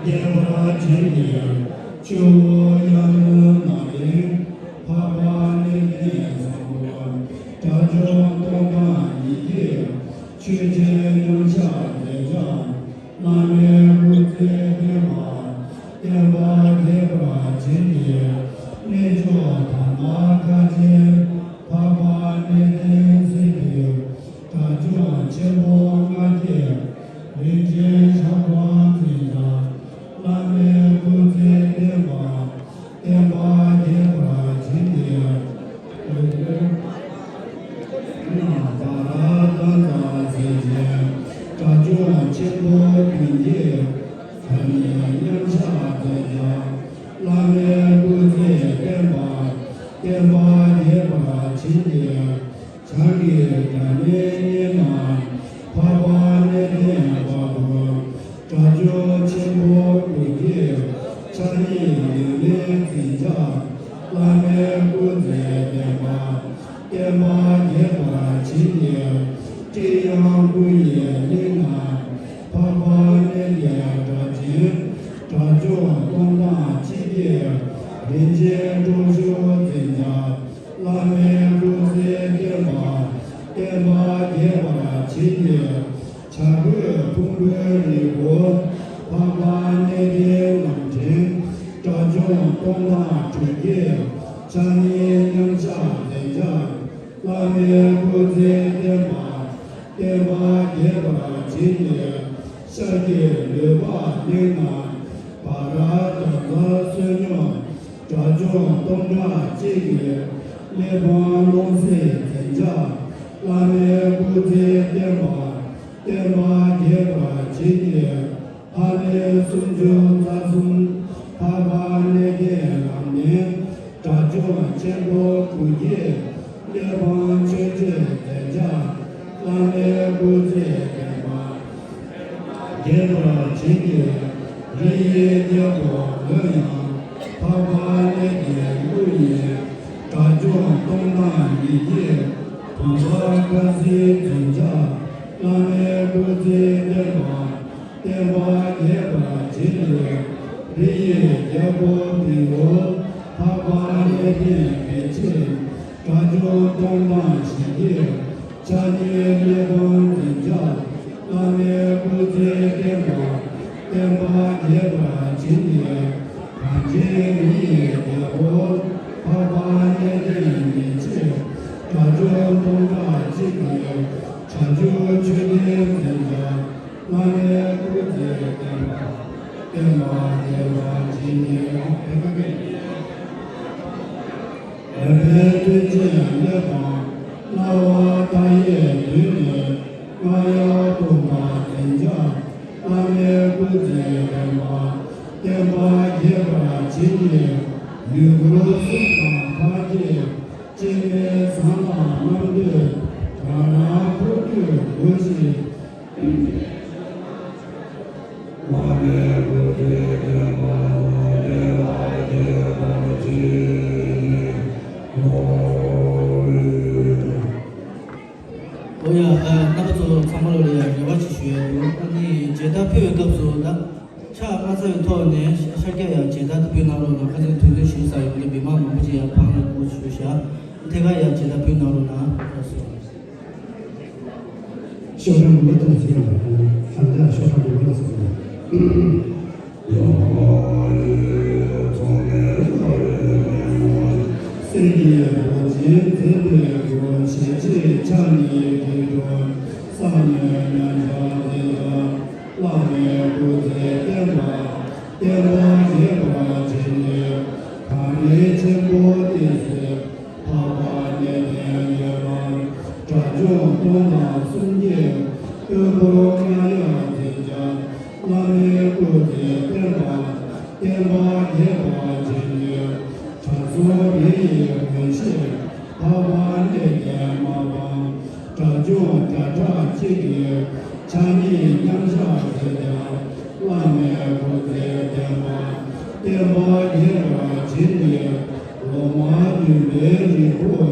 བརྟན་པ་བྱིན་གྱིས་བརླབ། ཆུ་བོ་གཡང་མོ་ནགས་གླིང་། འཕགས་པ་གནས་བརྟན་བཟང་པོ། དགྲ་བཅོམ་སྟོང་ཐང་ཉིད་ཀྱི། ཆོས་རྗེ་མཉམ་གཞག་མཛད་བྱ། བླ་མའི་སྐུ་ཚེ་བརྟན་པ། བསྟན་པ་རྒྱས་པར་བྱིན་གྱིས། གནས་མཆོག་དམ་པ་མཁའ་སྤྱན། འཕགས་པ་གནས་བརྟན་སྲིད་པའི། དགྲ་བཅོམ་ཆེན་པོ་མངའ་བརྒྱད། རིན་ཆེན་ཞལ་གོང་མཛད་བྱ། བླ་མའི་སྐུ་ཚེ་བརྟན་པ། བསྟན་པ་རྒྱས་པར་བྱིན་གྱིས། རྣམ་པར་དག་པ་མཛད་ཅིང་། དགྲ་བཅོམ་ཆེན་པོ་མགོན་བརྒྱད། ཐ་སྙད་མཉམ་གཞག་མཛད་བྱ། བླ་མའི་སྐུ་ཚེ་བརྟན་པ། བསྟན་པ་རྒྱས་པར་བྱིན་གྱིས། བྱང་གི་སྒྲ་སྙན་སྙན་དང་། འཕགས་པ་གནས་བརྟན་བ་དང་། དགྲ་བཅོམ་ཆེན་པོ་མགོན་བརྒྱད། ཕྱག་གཉིས་ལག་ལེན་མཛད་བྱ། བླ་མའི་སྐུ་ཚེ་བརྟན་པ། བསྟན་པ་རྒྱས་པར་བྱིན་གྱིས། སྤྲེའུ་སྐུ་ཡི་གླིང་ན། འཕགས་པ་གནས་བརྟན་སྒྲ་གཅན། དགྲ་བཅོམ་སྟོང་ཐང་ཆིབས་ཀྱི། རིན་ཆེན་སྤྲོ་ཞུ་མཛད་བྱ། བླ་མའི་སྐུ་ཚེ་བརྟན་པ། བསྟན་པ་རྒྱས་པར་བྱིན་གྱིས། བྱ་རྒོད་ཕུང་པོའི་རི་བོ། འཕགས་པ་གནས་བརྟན་ལམ་འདྲེན། དགྲ་བཅོམ་སྟོང་ཐང་སྤྲུལ་སྐྱེས། ཕྱག་གཉིས་མཉམ་གཞག་མཛད་བྱ། བླ་མའི་སྐུ་ཚེ་བརྟན་པ། བསྟན་པ་རྒྱས་པར་བྱིན་གྱིས། ཤར་གྱི་ལུས་འཕགས་གླིང་ན། བྷ་དྲ་རྒྱ་མཚོ་བསོད་སྙོམས། དགྲ་བཅོམ་སྟོང་ཕྲག་གཅིག་གི། གླེགས་བམ་ཀློང་གསལ་མཛད་བྱ། བླ་མའི་སྐུ་ཚེ་བརྟན་པ། བསྟན་པ་རྒྱས་པར་བྱིན་གྱིས། ལྷ་གནས་སུམ་ཅུ་རྩ་གསུམ། འཕགས་པ་གནས་བརྟན་ལམ་བདེན། དགྲ་བཅོམ་ཆེན་པོ་མགོན་བརྒྱད། གླེགས་བམ་མཆོད་བརྗོད་མཛད་བྱ། བླ་མའི་སྐུ་ཚེ་བརྟན་པ། རྒྱས་པར་བྱིན་གྱིས། རི་ཡི་རྒྱལ་པོ་ལོ་ཡང་། འཕགས་པ་གནས་བརྟན་གླུ་ཡི། དགྲ་བཅོམ་སྟོང་ཐང་ཉིད་ཀྱི། དམ་པ་དཀར་རྩི་འཛིན་བྱ། བླ་མའི་སྐུ་ཚེ་བརྟན་པ། བསྟན་པ་རྒྱས་པར་བྱིན་གྱིས། རི་ཡི་རྒྱལ་པོ་བེའུ། འཕགས་པ་གནས་བརྟན་བེ་ཅོན། དགྲ་བཅོམ་སྟོང་ཐང་ཞི་རྒྱས། ཕྱག་གཉིས་གླེགས་བམ་འཛིན་བྱ། བླ་མའི་སྐུ་ཚེ་བརྟན་པ། བསྟན་པ་རྒྱས་པར་བྱིན་གྱིས། གངས་ཅན་རི་ཡི་རྒྱལ་པོ། འཕགས་པ་གནས་བརྟན་མེ་ལྕེ། དགྲ་བཅོམ་སྟོང་ཕྲག་གཅིག་གི། བྱ་རྒོད་མཆོད་རྟེན་འཛིན་བྱ། བླ་མའི་སྐུ་ཚེ་བརྟན་པ། བསྟན་པ་རྒྱས་པར་བྱིན་གྱིས། ལེགས་པའི་མཐུ་ཆེན་གླེགས་བམ། རྣ་བ་མཐའ་ཡས་མདུན་ནས། རྔ་ཡབ་དུང་དཀར་འཛིན་བྱ། བླ་མའི་སྐུ་ཚེ་བརྟན་པ། བསྟན་པ་རྒྱས་པར་བྱིན་གྱིས། ཡུལ་འཁོར་གསུམ་དང་ཕ་ཁྱིམ། སྐྱེ་མེད་ཟངས་དཀར་རྣམ་ཐོས། རང་རང་འཁོར་དུ་སྒོ་བཞི། ཨོ་ཡ། ཨ། རྣམ་པ་ཚོ་ཚང་མ་ལ་ཡ་རེ་བ་ཅིག་ཞུ་ཡ་འདུག་ཨ་ནི་མཇལ་དར་ཕུལ་བའི་སྐབས་སུ་ད་ཕྱག་མ་འཚལ་བའི་ཐོག་ནས་ཤར་རྒྱག་ཡ་མཇལ་དར་དེ་ཕུལ་གནང་རོགས་གནང་། ཁ་སང་དུས་ཚོད་ཞིབ་ཚགས་ཡོད་པ་འདྲ། མི་མང་མང་པོ་ཅིག་ཡ་ཕར་ལ་སྒུག་བཞུགས་ཤག་ཐད་ཀར་ཡ་མཇལ་དར་ཕུལ་གནང་རོགས་གནང་། ལགས་སོ། ཤོག་གྲངས་དགུ་པ་དང་གཅིག་ལ། ཨ། ཤང་ཏང་ཤོག་གྲངས་དགུ་པ་དང་གཅིག་ལ། གསེར་གྱི་རྡོ་རྗེ་མཛེས་པའི་སྒོ། ཞལ་གཅིག་ཕྱག་གཉིས་སྐྱིལ་ཀྲུང་། ས་གནོན་མཉམ་བཞག་མཛད་བྱ། བླ་མའི་སྐུ་ཚེ་བརྟན་པ། བསྟན་པ་རྒྱས་པར་བྱིན་གྱིས། གངས་རི་ཆེན་པོ་ཏི་སེ། འཕགས་པ་གནས་བརྟན་ཡན་ལག་དགྲ་བཅོམ་སྟོང་ཐང་གསུམ་གྱི། དབུ་འཁོར་རྔ་ཡབ་འཛིན་བྱ། བླ་མའི་སྐུ་ཚེ་བརྟན་པ། བསྟན་པ་རྒྱས་པར་བྱིན་གྱིས། དྲང་སྲོང་རི་ཡི་མགོན་ཞབས། འཕགས་པ་གནས་བརྟན་མ་པ། དགྲ་བཅོམ་བརྒྱ་ཕྲག་གཅིག་གི་ཕྱག་གཉིས་མཉམ་གཞག་མཛད་ཀྱང་། བླ་མའི་སྐུ་ཚེ་བརྟན་པ་བརྟན་པ་རྒྱས་པར་བྱིན་ཏེ། ལོ་མ་བདུན་པའི་རིང་པོར་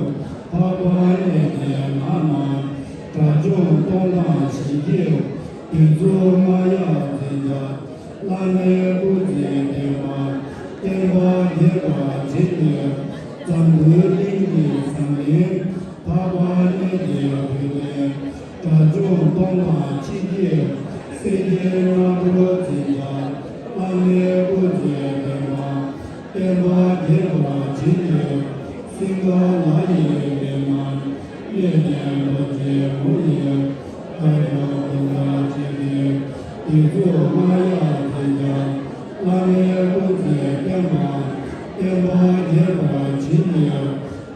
འཕགས་པ་གནས་བརྟན་ལ་ནང་དགྲ་བཅོམ་སྟོང་དང་ཞི་རྒྱས་བདུད་རྩི་སྨྲ་བརྙན་མཛད་ཀྱང་། བླ་མའི་སྐུ་ཚེ་བརྟན་པ་བརྟན་པ་རྒྱས་པར་བྱིན་ཏེ། འཛམ་བུའི་གླིང་གི་འཛམ་གླིང་འཕགས་པ་གནས་བརྟན་བདུད་བསྟན་དགྲ་བཅོམ་སྟོང་དང་ཕྱིན་ཆད་སེམས་ཅན་རྣམས་སྐྱོབ་མཛད་ཀྱང་། བླ་མའི་སྐུ་ཚེ་བརྟན་པ་བརྟན་པ་རྒྱས་པར་བྱིན་ཏེ། སིང་ག་ལ་ཡི་མི་མང་གནས་བརྟན་རྡོ་རྗེ་མོ་ཡི་བཀའ་བརྒྱུད་དགོངས་གཅིག་གི་བདུད་རྩི་སྨྲ་བརྙན་མཛད་ཀྱང་། བླ་མའི་སྐུ་ཚེ་བརྟན་པ་བརྟན་པ་རྒྱས་པར་བྱིན་ཏེ།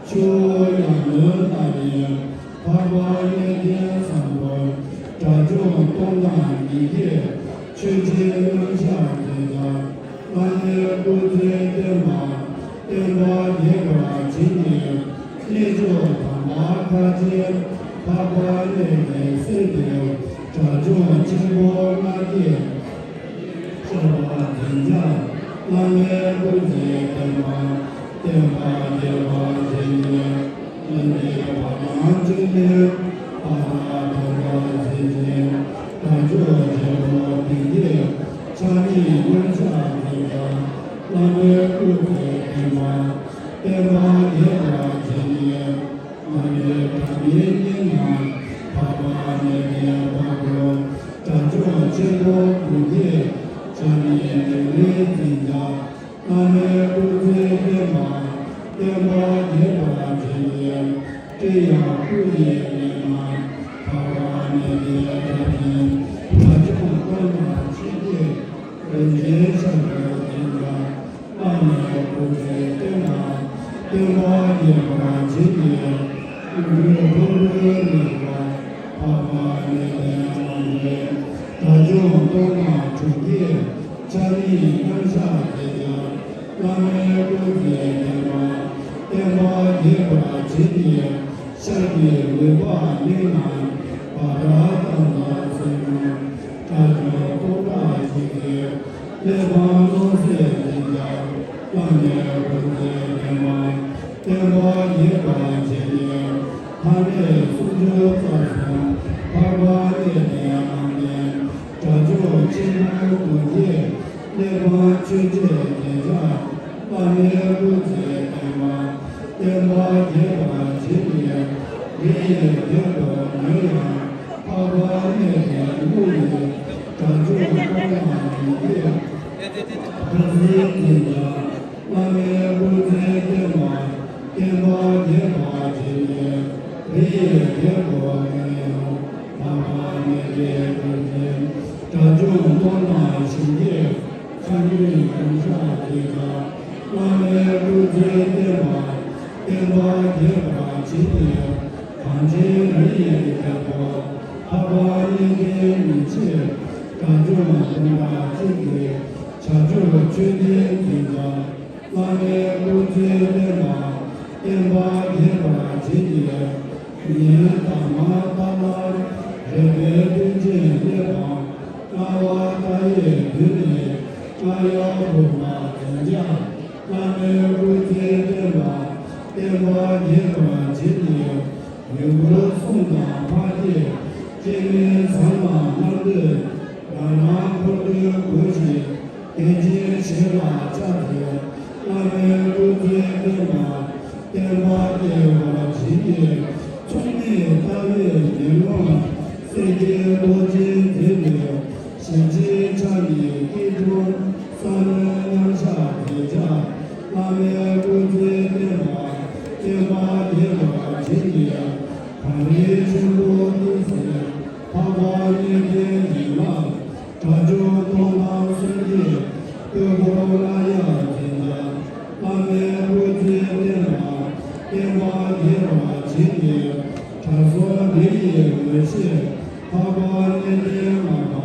ཆུ་བོ་ཡར་ངོའི་ནགས་ལས་འཕགས་པ་གནས་བརྟན་བཟང་པོ་དགྲ་བཅོམ་སྟོང་དང་ཉིས་བརྒྱས་ཆོས་རྗེ་རྣམ་གཞག་མཛད་ཀྱང་། བླ་མའི་སྐུ་ཚེ་བརྟན་པ་བརྟན་པ་རྒྱས་པར་བྱིན་ཏེ། གནས་མཆོག་དམ་པ་མཁའ་སྤྱན་འཕགས་པ་གནས་བརྟན་གསེར་ལྡན་དགྲ་བཅོམ་ཆེན་པོ་ལྔ་བརྒྱས་ཤར་བ་འཛིན་ཀྱང་། བླ་མའི་སྐུ་ཚེ་བརྟན་པ་བརྟན་པ་རྒྱས་པར་བྱིན་ཏེ། ལྷ་འདྲེ་བ་དང་བཅོམ་ལྡན་པ་དང་དམ་པ་མཛད་ཅིང་། དགྲ་བཅོམ་ཆེན་པོ་བདུན་བརྒྱས་ཕྱག་གཉིས་མཉམ་གཞག་མཛད་ཀྱང་། བླ་མའི་སྐུ་ཚེ་བརྟན་པ་བརྟན་པ་རྒྱས་པར་བྱིན་ཏེ། ལྷ་འདྲེ་སྒྲ་མེད་གཉན་ལ་འཕགས་པ་གནས་བརྟན་དཔའ་བོ་དགྲ་བཅོམ་ཆེན་པོ་དགུ་བརྒྱས་ཕྱག་གཉིས་མེ་རིས་འཛིན་ཀྱང་། བླ་མའི་སྐུ་ཚེ་བརྟན་པ་བརྟན་པ་རྒྱས་པར་བྱིན་ཏེ། སྤྲེའུ་ཡི་གནས་ལ་འཕགས་པ་གནས་བརྟན་དགྲ་འདུལ་དགྲ་བཅོམ་སྟོང་དང་ཕྱིན་ཆད་རིན་ཆེན་ཤར་བ་འཛིན་ཀྱང་། བླ་མའི་སྐུ་ཚེ་བརྟན་པ་བརྟན་པ་རྒྱས་པར་བྱིན་ཏེ། ཀླུ་སྒྲུབ་ཕུར་བུའི་གནས་ལ་འཕགས་པ་གནས་བརྟན་དབང་ཆེན་དགྲ་བཅོམ་སྟོང་དང་དྲུག་བརྒྱས་ཕྱག་གཉིས་མཉམ་གཞག་མཛད་ཀྱང་། བླ་མའི་སྐུ་ཚེ་བརྟན་པ་བརྟན་པ་རྒྱས་པར་བྱིན་ཏེ། ཤར་གྱི་མུན་པ་གླིང་ན་བྷ་དྲ་དང་ལ་སེར་སྔོ་དགྲ་བཅོམ་སྟོང་ཕྲག་གཅིག་གི་གླེགས་བམ་ཀློང་གསལ་འཛིན་ཀྱང་། བླ་མའི་སྐུ་ཚེ་བརྟན་པ་བརྟན་པ་རྒྱས་པར་བྱིན་ཏེ། མཐའ་མེད་སུམ་ཅུ་རྩ་གསུམ་འཕགས་པ་གནས་བརྟན་དབང་ལྡན་དགྲ་བཅོམ་ཆེན་པོ་དགུ་བརྒྱས་གླེགས་བམ་ཆོས་འཆད་མཛད་ཀྱང་། བླ་མའི་སྐུ་ཚེ་བརྟན་པ་བརྟན་པ་རྒྱས་པར་བྱིན་ཏེ། རི་ཡི་རྒྱལ་པོ་ཉོན་ཡང་འཕགས་པ་གནས་བརྟན་ཀླུ་ཡི་དགྲ་བཅོམ་སྟོང་དང་ཉིས་བརྒྱས་ཕྱག་གཉིས་འཛིན་ཀྱང་། བླ་མའི་སྐུ་ཚེ་བརྟན་པ་བརྟན་པ་རྒྱས་པར་བྱིན་ཏེ། རི་ཡི་རྒྱལ་པོ་ཉོན་ཡང་འཕགས་པ་གནས་བརྟན་ཀླུ་ཡི་དགྲ་བཅོམ་སྟོང་དང་བཞི་བརྒྱས་ཕྱག་གཉིས་མཉམ་གཞག་མཛད་ཀྱང་། བླ་མའི་སྐུ་ཚེ་བརྟན་པ་བརྟན་པ་རྒྱས་པར་བྱིན་ཏེ། གངས་ཅན་རི་ཡི་རྒྱལ་པོ་འཕགས་པ་གནས་བརྟན་ཉིན་བྱེད་དགྲ་བཅོམ་སྟོང་ཕྲག་གཅིག་གི་བྱ་སྤྱོད་མཆོད་རྟེན་འཛིན་ཀྱང་། བླ་མའི་སྐུ་ཚེ་བརྟན་པ་བརྟན་པ་རྒྱས་པར་བྱིན་ཏེ། ཉན་དང་མ་ཏཱ་ལ་རས་པའི་སྟོན་ཆེན་གླེགས་བམ་ལྔ་པ་ཏཱ་ཡིག་བདུན་ནས་ལྔ་ཡབ་བུམ་པ་འཛིན་ཀྱང་། བླ་མའི་སྐུ་ཚེ་བརྟན་པ་བརྟན་པ་རྒྱས་པར་བྱིན་ཏེ། ཡུམ་བུ་གསུམ་དང་འཕགས་སྐྱེས་སྤྱན་མི་བཟང་དང་ལྷ་འདྲེ་རང་རང་འཁོར་དུ་བསྐོར་ཞིང་། དད་ཅན་ཞིང་ལ་ཕྱག་འཚལ། བླ་མའི་སྐུ་ཚེ་བརྟན་པ་བརྟན་པ་རྒྱས་པར་བྱིན་ཏེ། མཚུངས་མེད་ལྟ་བའི་ཉམས་མྱོང་སེམས་བསྐྱེད་རྟོགས་ཆེན་མཛད་པའི་ཞིང་ཆེན་ཕྱག་གཉིས་སྐྱིལ་ཀྲུང་ས་གནོན་མཉམ་གཞག་མཛད་ཀྱང་། བླ་མའི་སྐུ་ཚེ་བརྟན་པ་བརྟན་པ་རྒྱས་པར་བྱིན་ཏེ། གངས་རི་ཆེན་པོ་ཏི་སེའི་འཕགས་པ་གནས་བརྟན་ཡན་ལག་དགྲ་བཅོམ་སྟོང་དང་སུམ་བརྒྱས་བསྟོད་ཕུར་ལྔ་ཡབ་འཛིན་ཀྱང་། བླ་མའི་སྐུ་ཚེ་བརྟན་པ་བརྟན་པ་རྒྱས་པར་བྱིན་ཏེ། དྲང་སྲོང་རི་ཡི་ངོས་ཤེས་འཕགས་པ་གནས་བརྟན་ལྔ་པ་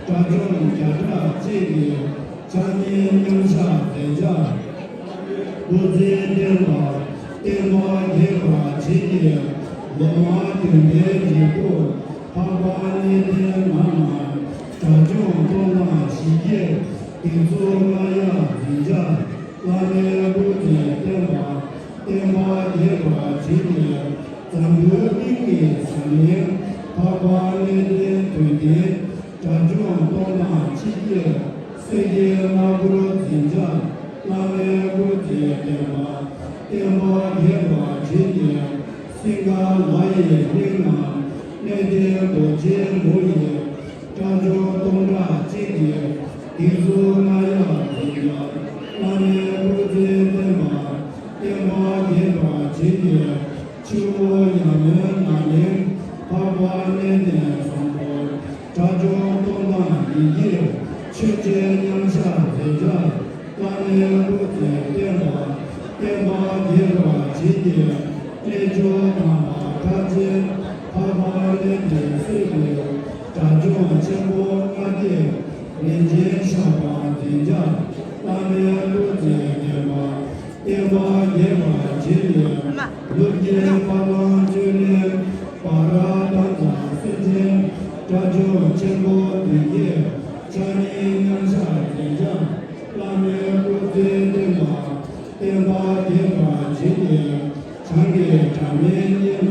དགྲ་བཅོམ་བརྒྱ་ཕྲག་གཅིག་གི་ཕྱག་གཉིས་མཉམ་གཞག་མཛད་ཀྱང་། སྐུ་ཚེ་བརྟན་པ་བརྟན་པ་རྒྱས་པར་བྱིན་ཏེ། ལོ་མ་བདུན་པའི་ཉིན་དུ་འཕགས་པ་གནས་བརྟན་ངག་དབང་དྲ་བྱུང་སྟོང་དང་བཞི་བརྒྱད་བདུན་ཚོ་ལྔ་ཡ་འཛིན་བྱ་བླ་མའི་སྐུ་ཚེ་བརྟན་པ། བསྟན་པ་རྒྱས་པར་བྱིན་གྱིས་འཛམ་བུའི་གླིང་གི་འཛམ་གླིང་འཕགས་པ་གནས་བརྟན་དུས་ལྡན་དྲ་བྱུང་སྟོང་དང་ཆིག་བརྒྱད་སེང་གེའི་སྣ་སྒོར་འཛིན་བྱ་བླ་མའི་སྐུ་ཚེ་བརྟན་པ། བསྟན་པ་རྒྱས་པར་བྱིན་གྱིས་སིང་ག་ལ་ཡི་གླིང་ན་གནས་བརྟན་རྡོ་རྗེ་མོ་ཡི་སྐྲ་མཆོག་སྟོང་ཕྲག་གཅིག་གིས་བདུན་ཚོ་ལྔ་ཡ་འཛིན་བྱ་བླ་མའི་སྐུ་ཚེ་བརྟན་པ། བསྟན་པ་རྒྱས་པར་བྱིན་གྱིས་ཆུ་བོ་ཡ་མོན་ན་གླིང་འཕགས་པ་གནས་བརྟན་བཟང་པོ་དྲ་བྱུང་སྟོང་དང་ཉིས་བརྒྱད་ཆོས་རྒྱལ་མཉམ་གཞག་འཛིན་བྱ་བླ་མའི་སྐུ་ཚེ་བརྟན་པ། བསྟན་པ་རྒྱས་པར་བྱིན་གྱིས་གནས་མཆོག་དམ་པ་ཁྲ་ཆེན་འཕགས་པ་གནས་བརྟན་སྲས་ཀྱི་དྲ་བྱུང་ཆེན་པོ་ལྔ་བརྒྱས་རིན་ཆེན་ཞགས་པ་འཛིན་བྱ་བླ་མའི་སྐུ་ཚེ་བརྟན་པ། བསྟན་པ་རྒྱས་པར་བྱིན་གྱིས་ཀླུ་རྒྱལ་ཕ་ལང་ཅོ་ལེན་བ་ར་དང་ཚ་སེ་ཆེན་དྲ་བྱུང་ཆེན་པོ་བདུན་བརྒྱས་ཕྱག་གཉིས་མཉམ་གཞག་འཛིན་བྱ་བླ་མའི་སྐུ་ཚེ་བརྟན་པ། བསྟན་པ་རྒྱས་པར་བྱིན་གྱིས་བྱང་གི་སྒྲ་མེད་གཉིས་ན་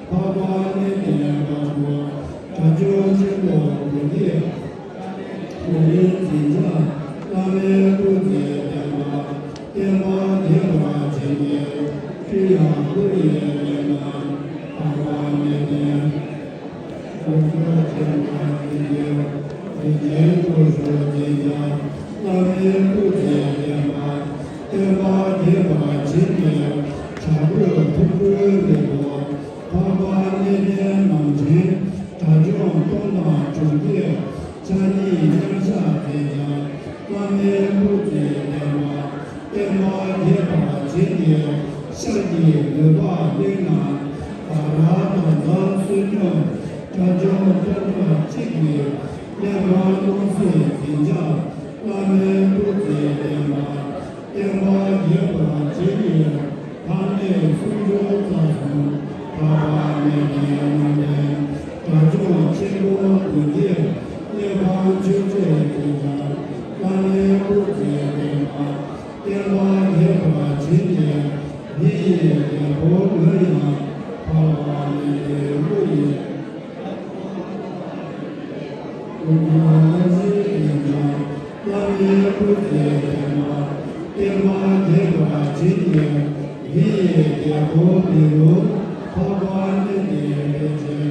འཕགས་པ་གནས་བརྟན་དཀར་པོ་དྲ་བྱུང་ཆེན་པོ་དགུ་བརྒྱས། ལས་འཛིན་བྱ་བླ་མའི་སྐུ་ཚེ་བརྟན་པ། བསྟན་པ་རྒྱས་པར་བྱིན་གྱིས་སྤྲུལ་དབྱངས་སྐུ་ཡི་གླིང་ན་འཕགས་པ་གནས་བརྟན། ལོངས་སྤྱོད་ཆེན་པོ་འཛིན་གྱིས་རིན་ཆེན་སྐུ་ཞུ་འཛིན་བྱ་བླ་མའི་སྐུ་ཚེ་བརྟན་པ། བསྟན་པ་རྒྱས་པར་བྱིན་གྱིས་བྱ་རྒོད་ཕུར་བུའི་རི་བོ་འཕགས་པ་གནས་བརྟན་རྣམ་འདྲེན་དྲ་བྱུང་སྟོང་དང་དྲུག་བརྒྱས། ཕྱག་གཉིས་མཉམ་གཞག་འཛིན་བྱ་བླ་མའི་སྐུ་ཚེ་བརྟན་པ། བསྟན་པ་རྒྱས་པར་བྱིན་གྱིས་ཤར་གྱི་མུན་པ་གླིང་ན་ད་ར་དང་ཚ་བསོད་སྙོམས་དྲ་བྱུང་སྟོང་ཕྲག་གཅིག་གིས་གླེགས་བམ་ཀློང་གསལ་འཛིན་བྱ་བླ་མའི་སྐུ་ཚེ་བརྟན་པ། བསྟན་པ་རྒྱས་པར་བྱིན་གྱིས་ཕ་མེས་སུམ་ཅུ་རྩ་གསུམ་འཕགས་པ་གནས་བརྟན་རྣམ་འདྲེན་དྲ་བྱུང་ཆེན་པོ་དགུ་བརྒྱས་གླེགས་བམ་ཆོས་འཆད་འཛིན་བྱ་བླ་མའི་སྐུ་ཚེ་བརྟན་པ། བསྟན་པ་རྒྱས་པར་བྱིན་གྱིས་མི་ཡི་རྒྱལ་པོ་ངུ་ཡང་འཕགས་པ་གནས་བརྟན་སྐུ་ཡི། ཀུན་ཏུ་བླ་མའི་དྲིན་ཅན་བླ་མའི་སྐུ་ཚེ་བརྟན་པ། བསྟན་པ་རྒྱས་པར་བྱིན་གྱིས་མི་ཡི་རྒྱལ་པོ་བི་རུ་འཕགས་པ་གནས་བརྟན་པད་ཆེན་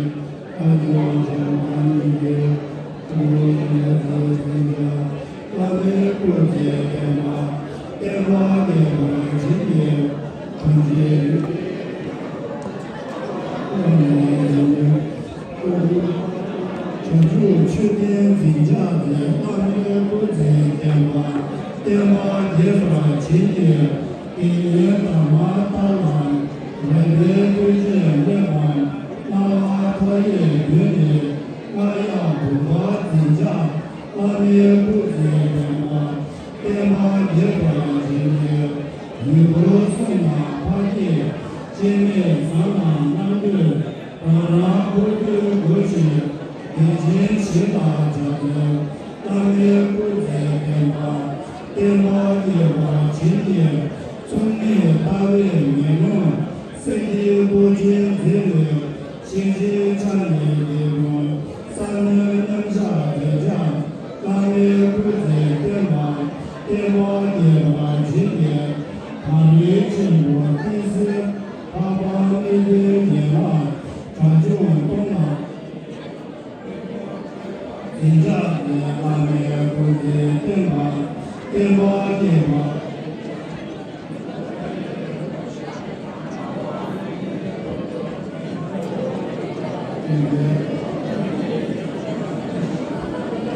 དཀར་ཕྱོགས་ཆེན་པོ་གཉིས་ཀྱི་ཀུན་ཏུ་བླ་མའི་སྐུ་ཚེ་བརྟན་པ། བསྟན་པ་རྒྱས་པར་བྱིན་གྱིས་ཐམས་ཅད་བྱང་ཆུབ་ཆོས་ལྡན་འཛིན་བྱ་ལས། བླ་མའི་སྐུ་ཚེ་བརྟན་པ། བསྟན་པ་རྒྱས་པར་བྱིན་གྱིས་དགེ་བསྙེན་དར་མ་ཏཱ་ལ། རས་པའི་སྤོས་ཆས་ཀླད་པའམ་རྣ་བ་མཐའ་ཡས་བརྒྱུད་ནས་རྔ་ཡབ་བུམ་པ་འཛིན་བྱ་བླ་མའི་སྐུ་ཚེ་བརྟན་པ། བསྟན་པ་རྒྱས་པར་བྱིན་གྱིས་ཡུལ་འཁོར་གསུམ་ན་འཕགས་སྐྱེས་སྐྱེ་མེད་ཟབ་ལམ་རྣམ་ཐོས་རང་རང་འཁོར་དུ་འགོད་ཅིང་བདེ་ཆེན་བཞི་ལ་སྦྱར་ཏེ་བླ་མའི་སྐུ་ཚེ་བརྟན་པ། བསྟན་པ་རྒྱས་པར་བྱིན་གྱིས་མཚུངས་མེད་ལྟ་བའི་ངན་སློང་སེམས་ཅན་རྟོག་ཅན་མཛད་པའི་ཞིང་ཆེན་ཕྱག་ནི་ལས་ཀུན་ས་གནོན་མཉམ་བཞག་མཛད་བྱ་བླ་མའི་སྐུ་ཚེ་བརྟན་པ། བསྟན་པ་རྒྱས་པར་བྱིན་གྱིས་དམ་པའི་ཆེན་པོ་བསྟན་སྲིད་འཕགས་པ་གནས་བརྟན་རྒྱལ་བ་དྲ་བྱུང་སྟོང་ལ། འཛིན་བྱ་ལས། བླ་མའི་སྐུ་ཚེ་བརྟན་པ། བསྟན་པ་རྒྱས་པར།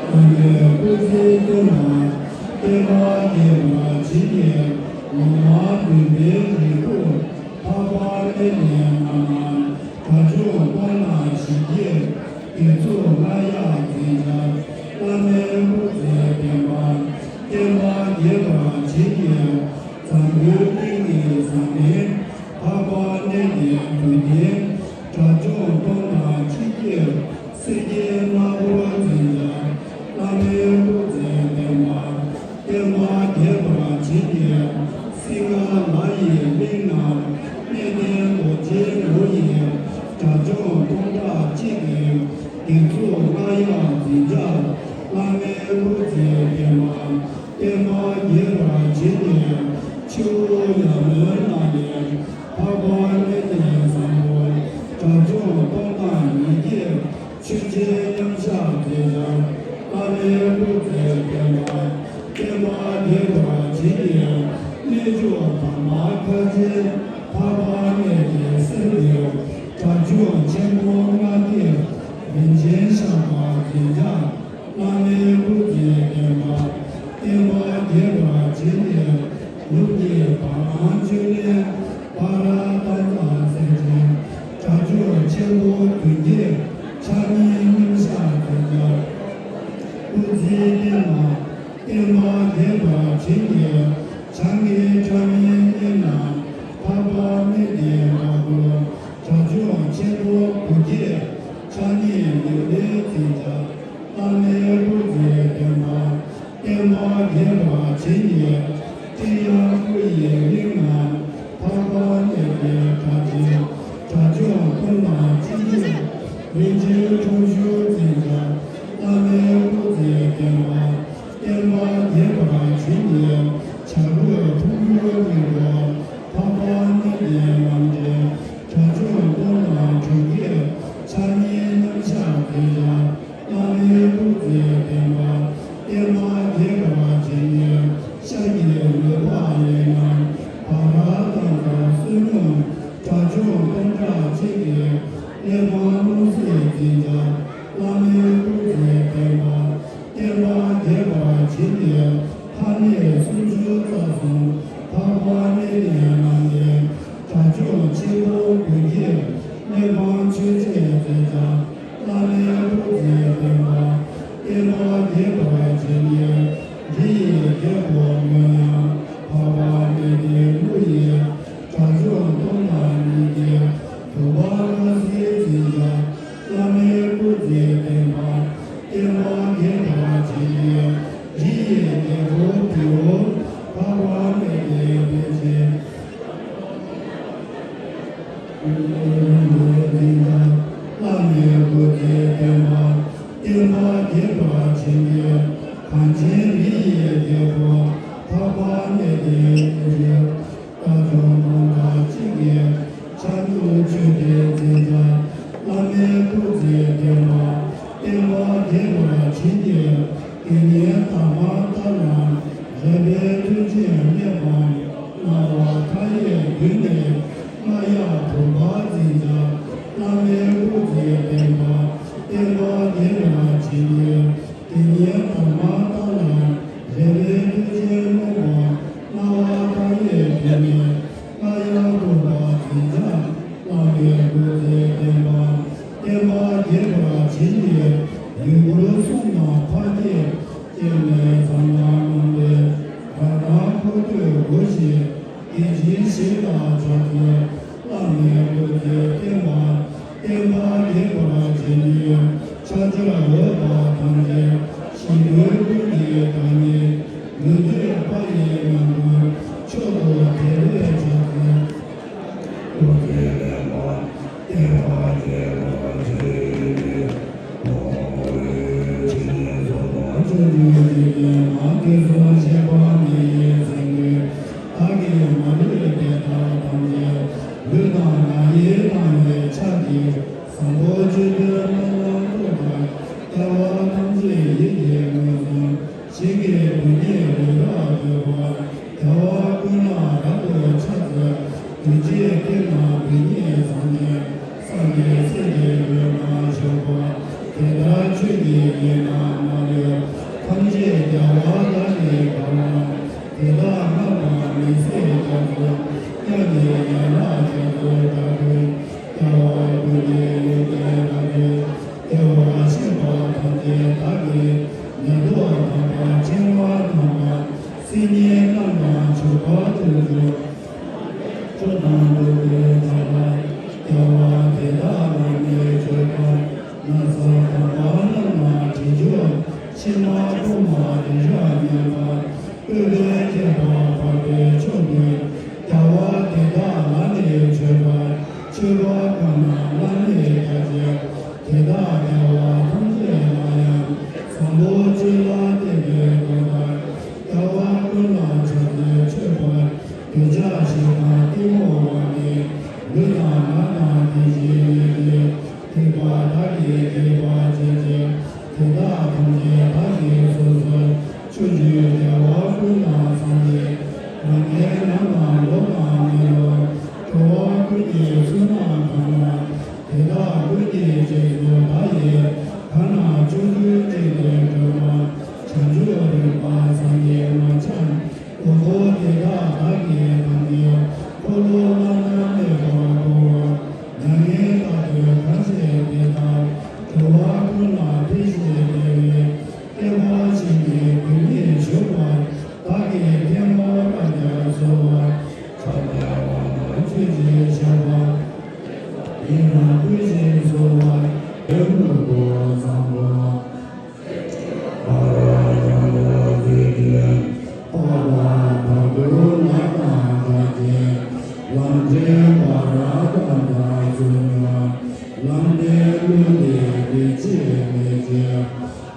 བླ་མའི་སྐུ་ཚེ་བརྟན་པ། བསྟན་པ་རྒྱས་པར་བྱིན་གྱིས་ལོ་མ་བདུན་པའི་རིང་དུ་འཕགས་པ་གནས་བརྟན་རྣམ་ལྔ་དྲ་བྱུང་སྟོང་དང་བཞི་བརྒྱད་བདུན་ཚོ་ལྔ་ཡ་འཛིན་བྱ་བླ་མའི་སྐུ་ཚེ་བརྟན་པ། བསྟན་པ་རྒྱས་པར་བྱིན་གྱིས་འཛམ་བུའི་གླིང་གི་འཛམ་གླིང་འཕགས་པ་གནས་བརྟན་དུས་ལྡན་ རྔ་ཡབ་འཛིན་གྲྭ། བླ་མའི་སྐུ་ཚེ་བརྟན་པ། བསྟན་པ་རྒྱས་པར་བྱས་ཏེ། ཕྱི་དབུགས་ཡར་མོའི་ནང་ནས་འཕགས་པ་མི་ལྡན་བཟང་པོ་དགྲ་བཅོམ་སྟོང་དང་ཉིས་བརྒྱའི་ཆོས་རྗེའི་མཉམ་གཞག་མཛད་བྱ། བླ་མའི་སྐུ་ཚེ་བརྟན་པ། བསྟན་པ་རྒྱས་པར་བྱས་ཏེ། གནས་མཆོག་དར་མ་ཁ་ཆེའི་འཕགས་པ་གནས་ཀྱི་སེང་གེ་དགྲ་བཅོམ་ཆེན་པོ་ལྔ་སྡེའི་རིན་ཆེན་ཞགས་པ་འཛིན་བྱ། བླ་མའི་སྐུ་ཚེ་བརྟན་པ། བསྟན་པ་རྒྱས་པར་བྱས་ཏེ། ནུབ་ཀྱི་བ་ལང་ཅོ་ནེ་བྷ་ར་ཏ་ཙ་སེང་ཆེན་དགྲ་བཅོམ་ཆེན་པོ་བདུན་བརྒྱའི་ཕྱག་གཉིས་མཉམ་གཞག་མཛད་བྱ། སྐུ་ཚེ་བརྟན་པ། བསྟན་པ་རྒྱས་པར་བྱས་ཏེ། བྱང་གི་ལྕགས་མའི་གཡས་ན་འཕགས་པ་མི་ལྡན་དཀར་པོ་དགྲ་བཅོམ་ཆེན་པོ་དགུ་བརྒྱའི་ཕྱག་གཉིས་ལེགས་ལེགས་འཛིན་བྱ། བླ་མའི་སྐུ་ཚེ་བརྟན་པ། བསྟན་པ་རྒྱས་པར་བྱས་ཏེ། ཀྲི་ཡ་ཀུ་ཡི་གླིང་ན་འཕགས་པ་གནས་པའི་གྲགས་ཅན་དགྲ་བཅོམ་སྟོང་དང་ཆིག་བརྒྱའི་རིན་ཆེན་ཁྲོ་ཆུ་འཛིན་བྱ། བླ་མའི་སྐུ་ཚེ་བརྟན་པ། བསྟན་པ་རྒྱས་པར་བྱས་ཏེ། བྱ་རྒོད་ཕུང་པོའི་དབྱིངས་སུ་འཕགས་པ་མི་ལྡན་ལམ་འདྲེན་དགྲ་བཅོམ་སྟོང་དང་དྲུག་བརྒྱའི་ཕྱག་གཉིས་མཉམ་གཞག་མཛད་བྱ། བླ་མའི་སྐུ་ཚེ་བརྟན་པ། བསྟན་པ་རྒྱས་པར་བྱས་ནས། ཤར་གྱི་མོས་པ་ལས་ན་བྷ་ར་ཏ་ཙ་བསོད་སྙོམས་དགྲ་བཅོམ་སྟོང་ཕྲག་གཅིག་གི་གླེགས་བམ་ཀློང་གསལ་འཛིན་བྱ། བླ་མའི་སྐུ་ཚེ་བརྟན་པ། བསྟན་པ་རྒྱས་པར་བྱས་ནས། ལྷ་གནས་སུམ་ཅུ་རྩ་གསུམ་འཕགས་པ་མི་ལྡན་ལམ་འདྲེན་དགྲ་བཅོམ་ཆེན་པོ་དགུ་བརྒྱའི་གླེགས་བམ་ཆོས་འཆད་མཛད་བྱ། བླ་མའི་སྐུ་ཚེ་བརྟན་པ། བསྟན་པ་རྒྱས་པར་བྱས་ནས། རི་ཡི་རྒྱལ་པོ་མོན་ཡང་འཕགས་པ་མི་ལྡན་ཀླུ་ཡི་དགྲ་བཅོམ་སྟོང་དང་ཉིས་བརྒྱའི་དུ་བ་ཀ་ཟས་འཛིན་བྱ། བླ་མའི་སྐུ་ཚེ་བརྟན་པ། བསྟན་པ་རྒྱས་པར་བྱས་ནས། རི་ཡི་རྒྱལ་པོ་བེའུ་འཕགས་པ་མི་ལྡན་བདེ་ཆེན་བླ་མའི་སྐུ་ཚེ་བརྟན་པ། བསྟན་པ་རྒྱས་པར་བྱས་ནས། གངས་ཅན་རི་ཡི་རྒྱལ་པོ་འཕགས་པ་མི་ལྡན་བདེ་ཆེན། དགྲ་བཅོམ་སྟོང་ཕྲག་གཅིག་གི་ཕྱག་རྒྱུད་ཆོས་སྡེ་འཛིན་བྱ། བླ་མའི་སྐུ་ཚེ་བརྟན་པ། བསྟན་པ་རྒྱས་པར་བྱས་ཏེ། དེ་ཉིད་དྷརྨ་ཏཱ་ལ་རས་པའི་མཐུན་རྐྱེན་སྨད་པ། སྣང་བ་མཐའ་ཡས་མདུན་ནས་རྔ་ཡབ་བུམ་པ་འཛིན་བྱ། བླ་མའི་སྐུ་ཚེ་བརྟན་པ། བསྟན་པ་རྒྱས་པར་བྱས་ནས། དེ་ཉིད་དྷརྨ་ཏཱ་ལ་རས་པའི་མཐུན་རྐྱེན་སྨད་པ། སྣང་བ་མཐའ་ཡས་མདུན་ནས་རྔ་ཡབ་བུམ་པ་འཛིན་བྱ། བླ་མའི་སྐུ་ཚེ་བརྟན་པ། བསྟན་པ་རྒྱས་པར་བྱས་ནས། ཡུལ་འཁོར་གསུམ་དང་འཕགས་བརྒྱའི་སྐྱེ་གནས་ཚང་བ་རྣམས་ལས་རབ་དང་འཁོར་དུས་སྒོ་བཞི་བདེ་ཆེན་ཞེས་བཏགས་བྱ་སྟེ། བླ་མའི་སྐུ་ཚེ་བརྟན་པ། བསྟན་པ་རྒྱས་པར་བྱས་ནས། ཕྱག་རྒྱར་འོས་པ་ཐམས་ཅད་ཞིང་དུ་ཀུན་གྱི་བདག་ཉིད་མི་འདོད་པ་ཡི་ངང་དུ་མཆོག་ཏུ་དད་པས་ཕྱག་འཚལ། སྐུ་ཚེ་བརྟན་པ། བསྟན་པ་རྒྱས་པར་བྱས་ནས། ཨོཾ་ཨེ་ཆེན་ཚོགས་དང་ཆོས་ཀྱི་དགེ་རྒན་མ་དགེ་སོགས་བཤད་པ་མི་ཡི་སེང་གེ། བདག་གི་མ་ལུས་དེ་དག་ཐམས་ཅད་ལུས་དང་ངག་ཡིད་དང་བས་ཕྱག་གིས་བཟང་པོ་སྤྱོད་པའི་སྨོན་ལམ་བཏབ་པ། རྒྱལ་བ་ཐམས་ཅད་ཡིད་ཀྱིས་མངོན་སུམ། ཞིང་གི་རྡུལ་སྙེད་རི་རབ་བརྗོད་པ། རྒྱལ་བ་ཀུན་ལ་རབ་ཏུ་ཕྱག་འཚལ། རྡུལ་གཅིག་སྟེང་ན་རྡུལ་སྙེད་བཟང་ངན། བསམ་པའི་ཚད་ཀྱིས་ལུས་མ་ཆགས་པ། དེ་ལྟར་ཆོས་ཀྱི་དབྱིངས་རྣམས་མ་ལུས། ཐམས་ཅད་རྒྱལ་བ་ལ་ནི་དགའ་བ། དེ་དག་སྔགས་དང་ནི་སྲས་རྒྱ་མཚོ། གཉའ་གནོན་ཡན་ལག་རྒྱ་མཚོའི་སྒྲ་ཀུན། རྒྱལ་བ་ཀུན་གྱི་ཡོན་ཏན་རབ་ཏུ་བདེ་བར་གཤེགས་པ་ཐམས་ཅད་བདག་གིས་མེ་ཏོག་དམ་པ་ཕྲེང་བ་དམ་པ་སིལ་སྙན་རྣམས་དང་མཆོད་པ་དུང་ཕྱུར། མཆོག་དང་ཐུགས་ཀྱི་བྱ་བ། རྒྱལ་བ་དེ་དག་ལ་ནི་མཆོད་པ། ན་བཟའ་དམ་པ་རྣམས་ལ་དྲི་མཆོག་ཕྱེ་མ་ཕུར་མ་རི་རབ་མཉམ་པ། བཀོད་པའི་ཁྱད་པར་འཕགས་པའི་མཆོག་ནི། རྒྱལ་བ་དེ་དག་ལ་ནི་མཆོད་པ། མཆོད་པ་གང་རྣམས་ལ་ནི་བརྒྱ་བྱིན། དེ་དག་རྒྱལ་བ་ཐམས་ཅད་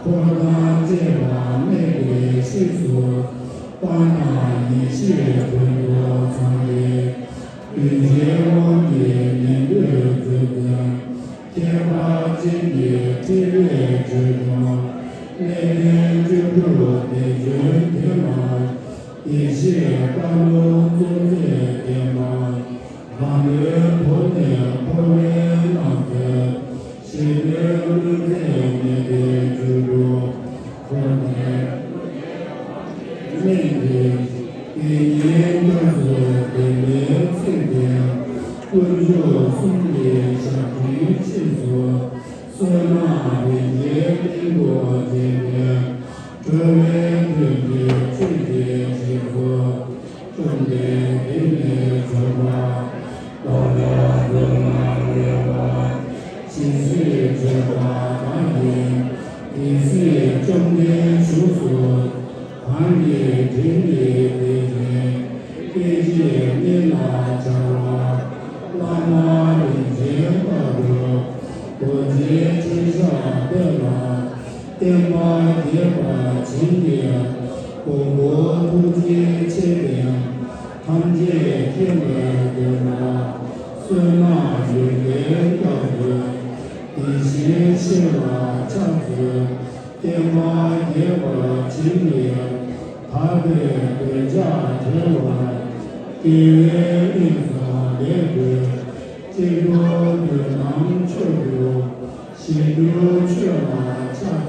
འཁོར་དང་བཅས་པ་གནས་དེར་གཤེགས་སུ་དཔག་ན་ཡེ་ཤེས་ཀུན་ཏུ་ཚང་བའི་གདུལ་བྱའི་དབང་གིས་ཉན་ཐོས་མཛོད་ཀྱི་ཁྱད་པར་ཅན་གྱི་ཕྲིན་ལས་ཆོས་སྐྱོང་གནས་བརྟན་བཅུ་དྲུག་སྡེ་བདུན་དེ་ལ་ཡེ་ཤེས་ཀ་ལུ་གཙོ་མཛད་བརྟན་པ། དང་པོའི་ཐོག་ནས་འཁོར་བའི་སྣང་ཚུལ། གཞན་དོན་བློ་འཛིན་ཉན་ཐོས་བཅུ་དྲུག་འཁོར་འདས་སྨིན་ཏེ། དེ་ཉིད་སྐྱབས་སུ་འགྲོ་བའི་ཚེ་འདིར། དཀོན་མཆོག་གསུམ་གྱི་ཞབས་འདྲེན་ཕྱིར་བསོད་ནམས་རིན་ཆེན་གཏེར་དུ་བྱས་ཏེ། གྲོལ་བའི་དོན་གྱི་ཆོས་ཀྱི་རྗེས་སུ། བཅོམ་ལྡན་འདས་ནི་མཆོད་པ་དང་ལྡན་པ་ཡིན་པ། ཇི་སྲིད་མཆོད་པ་དག་གིས་དེ་སྲིད་བཅོམ་ལྡན་བཞུགས་སུ། གང་གི་དྲིན་གྱིས་དེ་བཞིན་སྐད་ཅིག་ཉིད་ལ་འཆར་བ། བླ་མ་རིན་ཆེན་དཀར་པོ་རྡོ་རྗེ་འཆང་ཞབས་པད་ལ། བསྟན་པ་རྒྱས་པར་བྱིན་གྱིས་བསྐུལ་ལོ། ཐུགས་རྗེ་ཆེ་ཞིང་ཐམས་ཅད་མཁྱེན་པའི་སྟོན་པ། བསོད་ནམས་ཡོན་ཏན་དཀར་པོས་དེ་བཞིན་གཤེགས་པ་ཕྱག་འཚལ། བསྟན་པ་རྒྱས་པར་བྱིན་གྱིས་དག་པའི་འདོད་ཆགས་བྲལ་བར། དགེ་བའི་གནས་སུ་ལེགས་བཀོད་ཅི་འགྲུབ་དོན་རྣམས་ཆོས་སུ། གཞན་དོན་ཆོས་ལ་ཕྱག་འཚལ།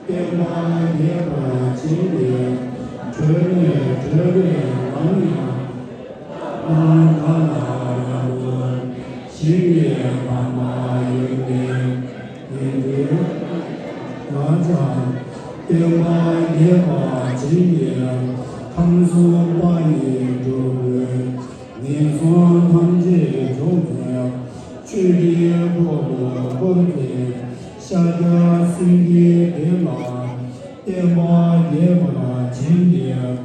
བསྟན་པ་རྒྱས་པར་བྱིན་གྱིས་གྲོལ་ནས་གྲོལ་བའི་ལམ་ཡང་དག་ལ་ཡང་དུ་ཞིག་ནས་དམ་པ་ཡོན་ཏན་དེ་འདྲའི་དག་ཀྱང་། བསྟན་པ་རྒྱས་པར་བྱིན་གྱིས་ཁམས་གསུམ་པ་ཡི་འགྲོ་ཀུན། ངན་སོང་ཐམས་ཅད་སྦྱོང་བའི་ཆོས་ཀྱི་འཁོར་ལོ་བསྐོར་ཏེ། ཤཱཀྱ་སེང་གེ་དེ་ལ་བསྟན་པ་རྒྱས་པར་བྱིན་གྱིས་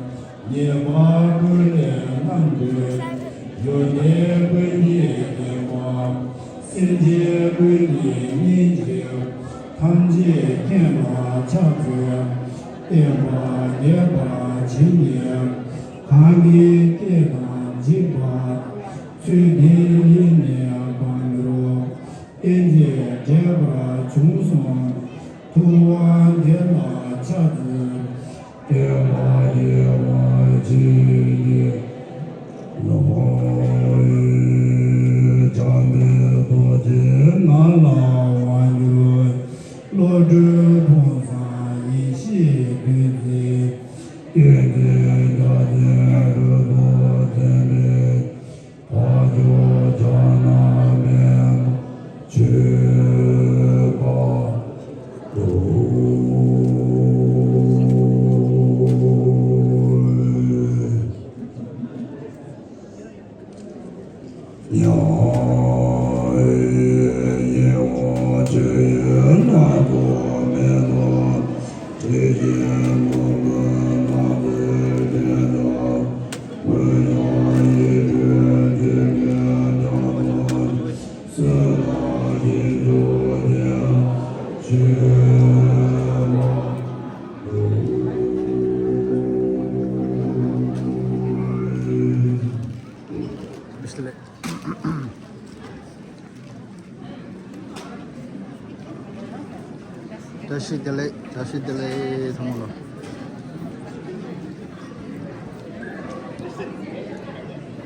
ཉེས་པ་ཀུན་ལས་བསླངས་ཏེ། ཡོན་ཏན་ཀུན་གྱིས་བརྒྱན་པ། སེམས་ཅན་ཀུན་གྱི་སྙིང་རྗེ་ཐམས་ཅད་མཁྱེན་པར་ཕྱག་འཚལ། བསྟན་པ་རྒྱས་པར་བྱིན་གྱིས། གང་གིས་བསྐྱེད་དང་འཇིགས་པ་ཚུལ་འདི་ཉིད་ནས་སྤང་གྱུར། རྟེན་ཅིང་འབྲེལ་བར་བྱུང་སོང་། ཐུབ་དབང་དེ་ལ་ཕྱག་འཚལ། བསྟན་པ་རྒྱས་པར་བྱིན་གྱིས་རློབས། འཇམ་དཔལ་རྡོ་རྗེ་ང་ལ་དབང་བསྒྱུར། བློ་གྲོས་མཐོང་སྣང་ཡེ་ཤེས་བདུད་རྩི། ཏིང་འཛིན་རྒྱ་ཆེན་རབ་ཏུ་འཐོན་པའི། དལ་འབྱོར་ཕྱག་ན་མེད་པར་མཆོད་པ་འདུད། ཡང་ཡིད་འོང་ཆོས་ཡོད་སྣང་ཚུལ་མེད་དོ། དེ་བཞིན་མོས་གུས་སྣང་ཚུལ་མེད་དོ། འོན་ཀྱང་ཡིད་སྤྲུལ་ཐིག་ལེ་རྒྱ་མཚོ་བསོད་ནམས་ཀྱི་རྒྱུ་རྐྱེན་ཆེ་བ། བཀྲ་ཤིས་བདེ་ལེགས། བཀྲ་ཤིས་བདེ་ལེགས་ཚང་མ་ལ།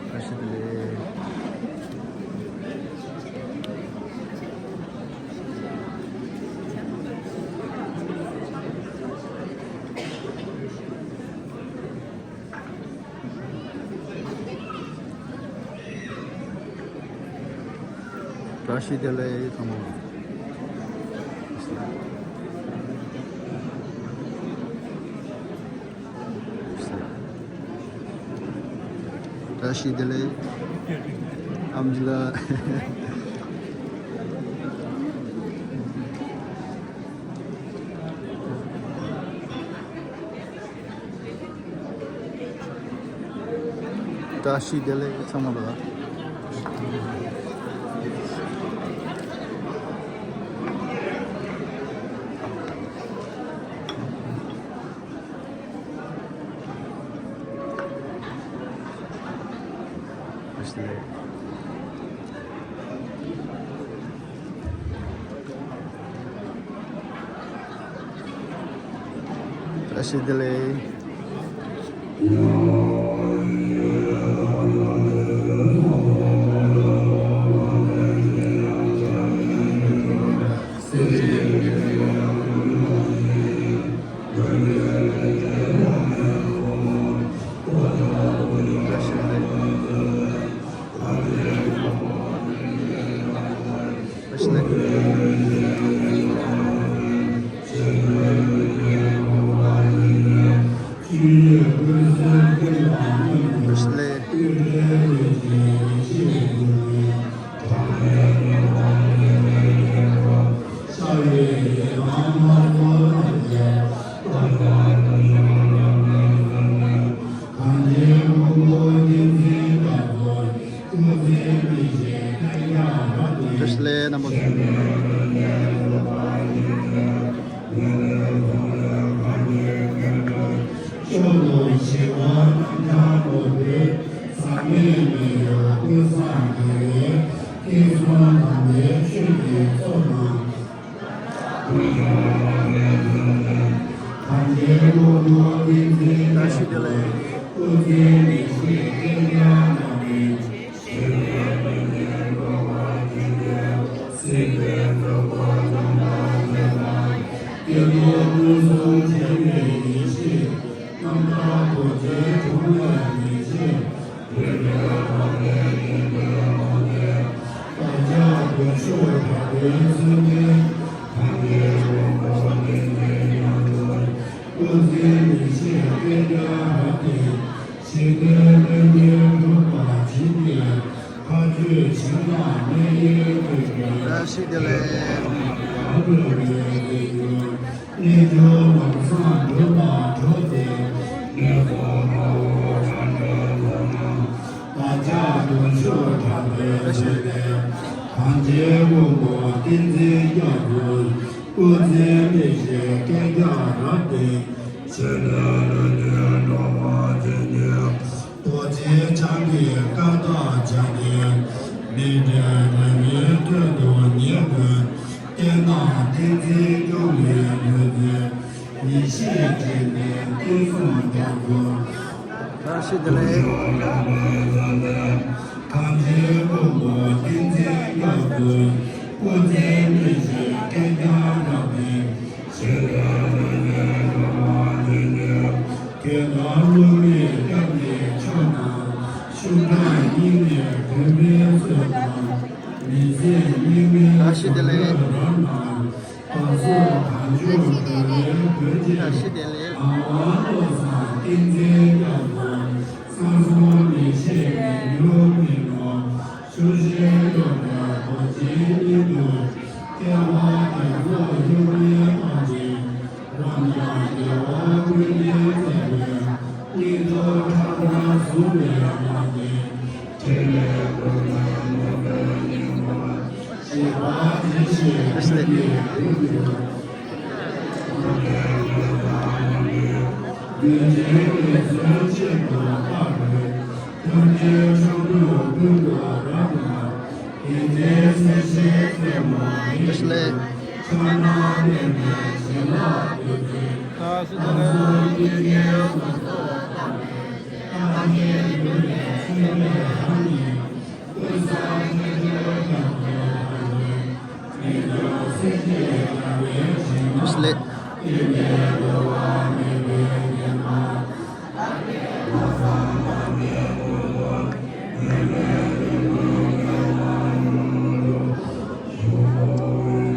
བཀྲ་ཤིས་བདེ་ལེགས། བཀྲ་ཤིས་བདེ་ལེགས་ཚང་མ། བཀྲ་ཤིས་བདེ་ལེགས། ཨམ་ཇི་ལ། བཀྲ་ཤིས་བདེ་ལེགས་ཚང་མ་ལ། བཀྲ་ཤིས་བདེ་ལེགས། བཀྲ་ཤིས་བདེ་ལེགས། བཀྲ་ཤིས་བདེ་ལེགས། བཀྲ་ཤིས་བདེ་ལེགས། བཀྲ་ཤིས་བདེ་ལེགས་རྣམ་པ་ཚོ། བཀྲ་ཤིས་བདེ་ལེགས། བཀྲ་ཤིས་བདེ་ལེགས། རྡོ་རྗེ་འཆང་གི་བཀའ་བཏགས་བྱ་ངན། མི་འབྲལ་རང་ཉིད་དོན་དུ་གཉེར་ཀུན། བསྟན་དང་བསྟན་འཛིན་སྐྱོང་བའི་ལུས་རྩལ། ཡེ་ཤེས་སྤྲིན་པའི་བསྟན་སྲུང་དར་ཀུན། བཀྲ་ཤིས་བདེ་ལེགས། ཐམས་ཅད་མགོན་པོ་བསྟན་འཛིན་སྐྱོང་ཀུན། སྐུ་ཚེ་མི་ཤིགས་བསྐལ་བརྒྱར་རབ་བརྟན། ཞིང་དུ་ལྷུན་གྱིས་འགྲོ་བ་འདི་ཉིད། དགེ་དང་བསླུ་མེད་སྐྱབས་གནས་མཆོག་དང་། ཤུགས་དྲག་སྙིང་ནས་དོན་ཕན་སྩོལ་དང་། མི་ཟད་སྙིགས་མའི་བཀྲ་ཤིས་བདེ་ལེགས། བདག་སོགས་གང་བྱུང་འགྲོ་བའི་དོན་ཆེན། བཀྲ་ཤིས་བདེ་ལེགས། ངག་དབང་བློ་བཟང་བསྟན་འཛིན་སྐྱབས་སུ། བསམ་སོང་མི་ཤེས་མི་འགྱུར་མི་ནོར། ཆུ་ཤེལ་གཡོ་བའི་རྡོ་རྗེའི་དབྱིངས་སུ། སྐྱེ་བ་བརྒྱ་རྫོགས་གཡོ་མེད་སྟོང་ཆེན། རབ་འབྱམས་རྒྱལ་བ་ཀུན་གྱི་སྲས་པོས། སྙིགས་དུས་ཁྲག་ཁྲག་བཟུང་བའི་ལག་རྗེས། ཕྲིན་ལས་ཀུན་ལས་ནོར་བུའི་སྙིང་པོ། བཞད་པ་ཇི་བཞིན་དོན་གྱི་འོད་ཀྱིས། ལུས་ཅན་ངལ་གསོའི་ཆེད་དུ་བཏབ་པའི། ཐུགས་རྗེའི་ཆུ་འབྲུས་ཀུན་ཏུ་རབ་ཏུ། དགེ་འདུན་སེར་བྱེས་རྩེ་མོ་ཡིས། ཕྱག་ན་མེ་མེ་བྱིན་རླབས་བདུད་རྩིའི། ཁ་སང་སྐྱེ་རྒྱལ་སོ་སོ་བཏབ་པའི།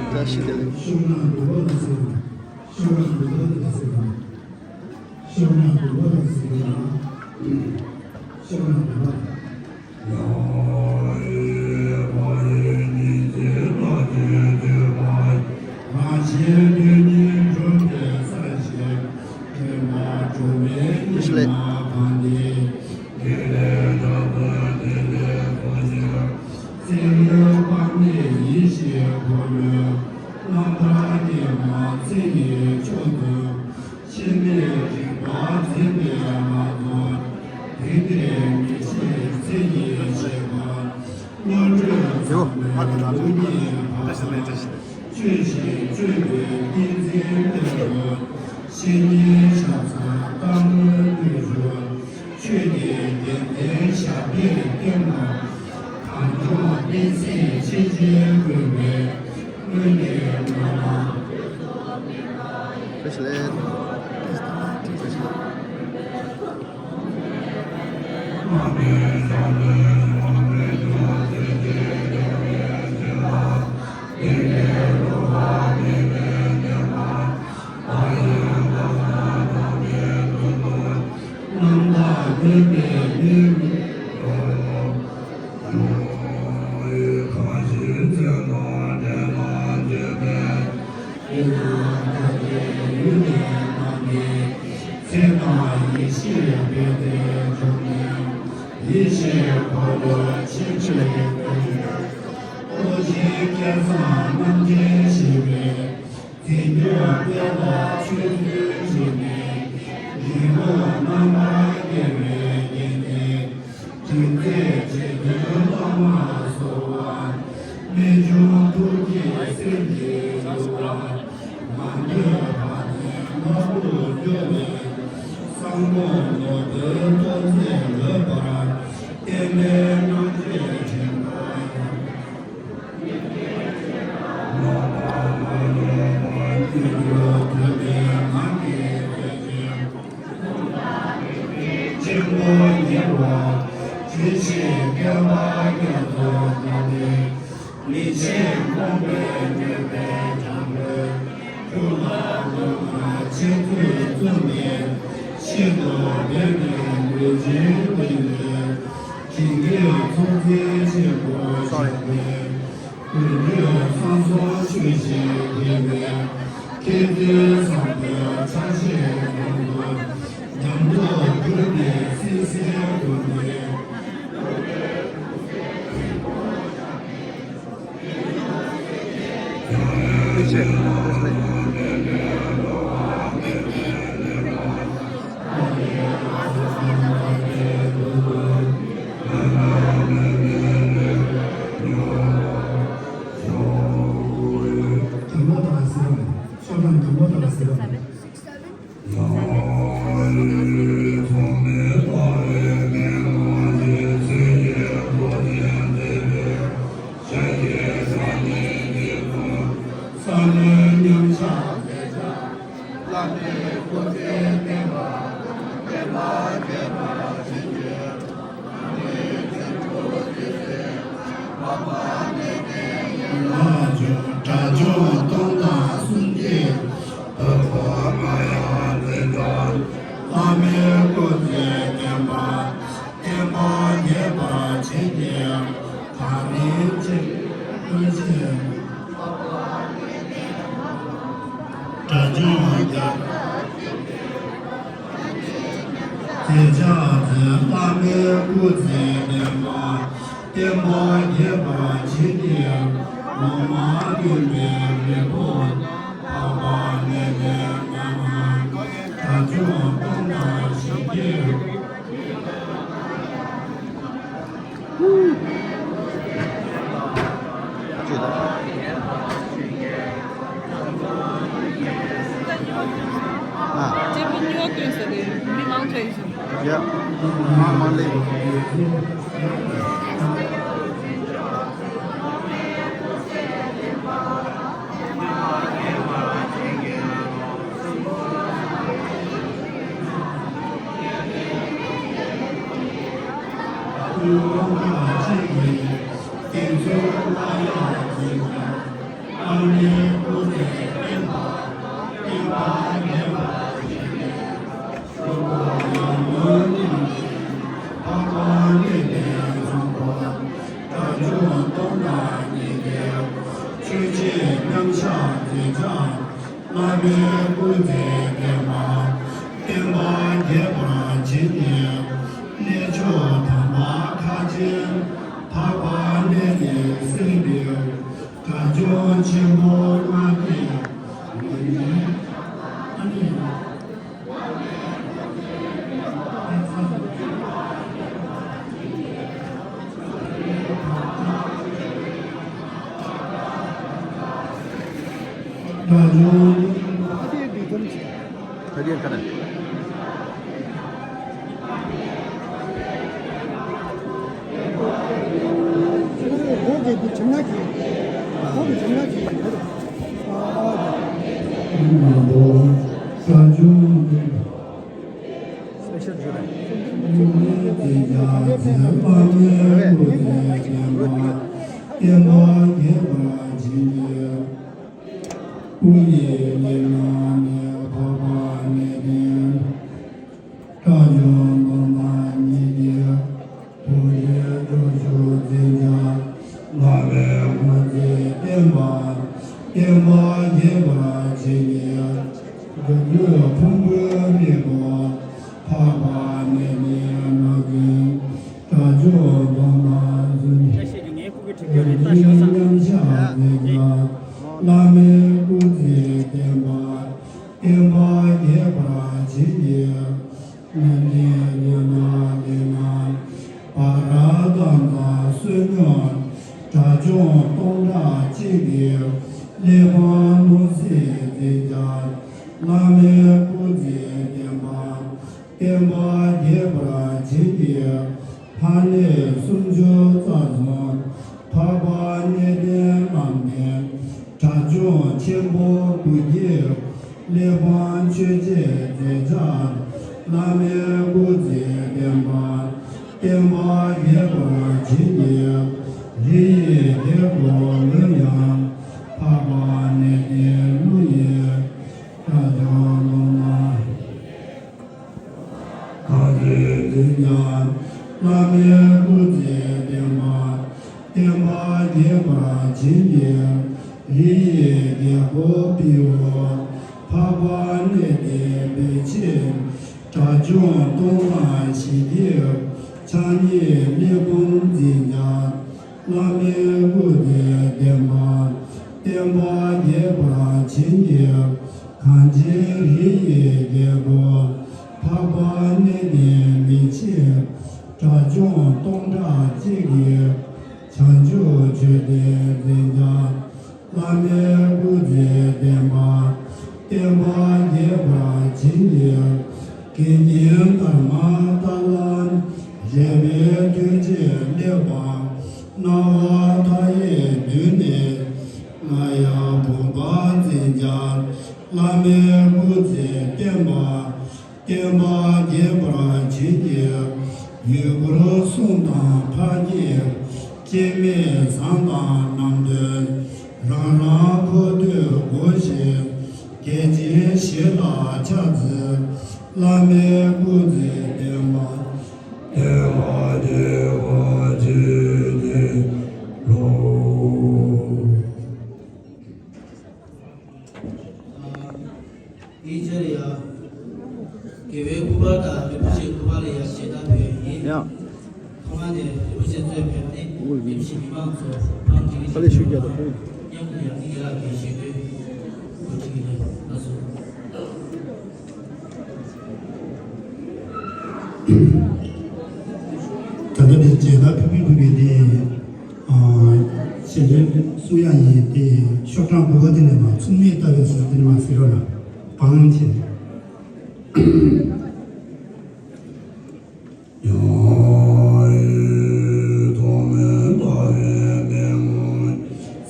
བཀྲ་ཤིས་བདེ་ལེགས། བཀྲ་ཤིས་བདེ་ལེགས། ཤོག་ན་འདུག་པ་དང་སེམས། ཤོག་ན་འདུག་པ་དང་སེམས། ཤོག་ན་འདུག་པ་དང་སེམས། ཤོག་ན་འདུག་པ་དང་། ཡང་ཡི་བ་ཡི་ཉིན་བྱེད་ལ་བྱེད་བྱེད་པ། རང་གཞན་དོན་གཉིས་གྲུབ་པའི་ས་ཞེས། དྲན་པ་གྲུབ་པའི་ཉི་མ་གང་དེ། དགེ་ལེགས་དྲག་པོའི་དེ་ལས་སོ་ཞེས། སེམས་ཡུལ་དཔག་མེད་ཡིད་བཞིན་འཁོར་ལོའི། རྣམ་ཐར་ཀྱི་མ་ཚིག་གི་མཆོག་ཏུ། འཆི་མེད་རིག་པ་འཛིན་པའི་ལ་སོགས། དེ་འདྲའི་མི་ཕྱེད་ཚེ་ཡི་བྱེད་ ཆོས་བཞིན་སྤྱོད་པའི་ཏིང་འཛིན་དཔལ་རོལ། བཤེས་གཉེན་ཞབས་སར་རྟག་མོས་བསྟོད་ཞུ། ཆོས་ཀྱི་རྒྱལ་མཚན་ཞབས་པད་བརྟན་པ། གངས་ལྗོངས་བསྟན་སྲིད་ཆེས་ཆེར་གོས་པའི་སྔོན་གྱི་ནོར་ལམ། Translate. Translate. ཚེ་དང་ཡེ་ཤེས་རྦད་དེ་འབྱུང་ནས། ཡེ་ཤེས་འཁོར་ལོ་ཆེན་པོའི་སྟེང་དུ། རྡོ་རྗེ་སྐལ་བཟང་རྣམ་རྒྱལ་ཞེས་པའི་རྫས་འགྱུར་དཔལ་ལ་མཆོད་བསྟོད་བྱས་ནས། རིགས་ལྔ་རྣམ་པར་རྒྱལ་བའི་རྒྱན་ལྡན། དྲིན་ཅན་རྗེ་བཙུན་བླ་མར་གསོལ་བ། རྨད་བྱུང་ཐུགས་ཀྱི་སེམས་ཀྱི་རྒྱུ་བ། མ་ལུས་བ་དན་དམར་པོར་སྤྲུལ་པའི། གསང་སྔགས་ནོར་བུའི་ཐོག་མཛེས་འོད་འབར། བསྟན་པའི་རྣམ་འཕྲུལ་ཆེན་པོ་ཡིན། ཆེན་པོ་ཉེ་བར་བརྗོད་ཅིང་བསྟོད་པ་རྒྱ་མཚོ་ལྟ་བུའི། མི་ཕྱེད་རྨོངས་པའི་འགྱོད་པས་བྲང་ཁོལ་ཆུ་ལ་ལྷུང་བ་ཆེ་ཚུལ་བཙུམས་ནས། ཤིན་ཏུ་འབེབས་པའི་ལུས་ཅན་ཀུན་ལས། བྱིན་གྱིས་ཚོགས་རྫས་ཆེན་པོ་བཞེས་ནས། དགོས་འདོད་ཚང་སོང་ཆོས་བཞིན་དགེ་བའི། མཁྱེན་བརྩེ་བཟང་པོའི་ཆ་ཤས་ཀུན་ཏུ། ཉམས་རྟོགས་གྱུར་པའི་བསིལ་ཟེར་ཀུན་ནས། དགྲ་བཅོམ་སྟོང་དང་གསུམ་གྱི་བུ་ཁོ་མ་ཡང་འཛིན་སྐྱོང་། བླ་མའི་སྐུ་ཚེ་བརྟན་པ། བསྟན་པ་རྒྱས་པར་བྱེད་ཀྱི། ཐག་རིང་ཅིག་ཀུན་གྱི། དགྲ་བཅོམ་རྒྱལ། དེ་ཕྱག་འཚལ་བླ་མའི་སྐུ་ཚེ་བརྟན་པ། བསྟན་པ་རྒྱས་པར་བྱེད་ཀྱི། ལོ་མ་ལུས་པའི་རི་བོ། འཕགས་པ་ལས་ལས་སྔ་མ། དགྲ་བཅོམ་སྟོང་དང་གཞན་གྱི། ཨ། སྐྱེས་བུ་གཉིས་པ་སྟོན་ཟེར་ཏེ་མི་མང་ཐོན་ཤག་ཡ། མ་མ་ལེ། ཆོས་ཀྱི་རྣམ་གཞག་དེ་དག་བླ་མའི་སྐུ་ཚེ་བརྟན་པ། བསྟན་པ་རྒྱས་པར་བྱེད་ཀྱི། གནས་མཆོག་དམ་པ་ཁ་ཆེ། འཕགས་པ་ལས་ལས་གསལ་བའི། དགྲ་བཅོམ་ཆེན་པོ་ལྔ་གི་ངོས་ནས། ཨ་ནི། ཕ་གིར་ཁ་ན། སྤེ་ཤལ་ཇུ་རེད། སྐུ་ཡི་ཉི་མ་ནི་འཕགས་པ་གནས་བརྟན། དགྲ་བཅོམ་སྟོང་པ་ཉིད་ཀྱི་ཐུགས་རྗེ་སྐྱབས་སུ་མཛད་ཀྱང་། བླ་མའི་སྐུ་ཚེ་བརྟན་པ། བསྟན་པ་རྒྱས་པར་བྱེད་ཀྱི། སྒྲུབ་བརྒྱུད་ཕུང་པོའི་རིལ་བུ། འཕགས་པ་གནས་བརྟན་ལུགས་འཛིན། དགྲ་བཅོམ་སྟོང་པ་གསུམ། བཀྲ་ཤིས་ཀྱི་ངའི་སྐུ་གི་ཁྲིད་ཀྱི་རིགས་ལྟ་ཞོག་ས། མཉམ་གཞག་མཛད་ཀྱང་། བླ་མའི་སྐུ་ཚེ་བརྟན་པ། བསྟན་པ་རྒྱས་པར་བྱེད་ཀྱི། གནས་བརྟན་ཉི་མ་ལས་ངན་བ་ར་དང་དང་བསོད་སྙོམས། དགྲ་བཅོམ་སྟོང་ཕྲག་གཅིག་གི་གླེགས་བམ་ལྷུང་བཟེད་མཛད་ཀྱང་། བླ་མའི་སྐུ་ཚེ་བརྟན་པ། བསྟན་པ་རྒྱས་པར་བྱེད་ཀྱི། ཕ་ནས་སུམ་ཅུ་རྩ་གསུམ། འཕགས་པ་གནས་བརྟན་ལམ་བདེན། དགྲ་བཅོམ་ཆེན་པོ་དགུ་བརྒྱའི། གླེགས་བམ་མཆོད་བྱེད་མཛད་བྱ། བླ་མའི་སྐུ་ཚེ་བརྟན་པ། བསྟན་པ་རྒྱས་པར་བྱེད་ཀྱི། རིགས་ཡི་རྒྱལ་པོ་ལུས་ཡང་། འཕགས་པ་གནས་བརྟན་ལུགས་ཡིན། དགྲ་བཅོམ་ལུགས་ན། གང་ཞིག་འཛིན་ཀྱང་། བླ་མའི་སྐུ་ཚེ་བརྟན་པ། བསྟན་པ་རྒྱས་པར་བྱིན་གྱིས། རིགས་ཡི་རྒྱལ་པོ་དཔའ་བོ། འཕགས་པ་གནས་བརྟན་པའི་ཕྱིར། དགྲ་བཅོམ་སྟོང་དང་ཞི་རྒྱས། ཕྱག་གཉིས་གླེགས་བམ་འཛིན་ཀྱང་། བླ་མའི་སྐུ་ཚེ་བརྟན་པ། བསྟན་པ་རྒྱས་པར་བྱིན་གྱིས། གང་ཕྱིར་རིགས་ཡི་རྒྱལ་པོ། འཕགས་པ་གནས་བརྟན་མི་ཕྱེད། དགྲ་བཅོམ་སྟོང་ཕྲག་གཅིག་གིས། བྱང་ཆུབ་མཆོད་རྟེན་འཛིན་ཀྱང་། བླ་མའི་སྐུ་ཚེ་བརྟན་པ། བསྟན་པ་རྒྱས་པར་བྱིན་གྱིས། དགེ་བསྙེན་དར་མ་ཏཱ་ལ། རས་པའི་ཐོད་ཅན་གླེགས་བམ། སྣང་བ་མཐའ་ཡས་མདུན་ནས། རྔ་ཡབ་བུམ་པ་འཛིན་ཀྱང་། བླ་མའི་སྐུ་ཚེ་བརྟན་པ། བསྟན་པ་རྒྱས་པར་བྱིན་གྱིས། ཡུལ་འཁོར་གསུམ་དང་འཕགས་བསྐྱེད། སྐྱེ་མེད་ཟངས་དཀར་རྣམས་ལས། རང་རང་འཁོར་དུས་བསྐོར་ཞིང་། རྒྱལ་ཆེན་བཞི་ལ་ཕྱག་འཚལ། བླ་མའི་སྐུ་ཚེ་བརྟན་པ། བསྟན་པ་རྒྱས་པར་བྱིན་གྱིས་རློབས། དེའི་ཕྱིར་ཡང་། དགེ་བའི་སྐུ་པར་དང་རིན་པོ་ཆེའི་སྐུ་པར་ལ་ཡང་ཞལ་ཏ་ཕུལ་ཡིན། ཡང་། ཐོག་མ་ནས་རིན་པོ་ཆེ་གཙོས་པའི་ནི་དེ་བཞིན་མི་མང་ཚོ་ཕམ་གྱི་ཨ་ལས་ཤུགས་རྒྱག་དང་ཕུལ། མཉམ་དུ་ཡང་ནི་དགེ་ལགས་ཀྱི་ཞལ་བཀོད་འབུལ་ཞུ་གི་ཡིན། ལགས་སོ། ད་ལྟ་དེ་ཞལ་ཏ་ཕུལ་ཕུལ་ཕུལ་བའི་དེ། ཞལ་འདོན་གསུང་ཡ་ཡིན་ཏེ། ཤོག་གྲངས་དགུ་པ་དེ་ནས་མར་མཚུངས་མེད་ལྟ་བའི་ཟུར་དེ་ནས་མར་གཟིགས་རོགས་གནང་། བང་ཆེན། ཡང་ཡི་ཐོག་མེད་ལྟ་བའི་གདེང་།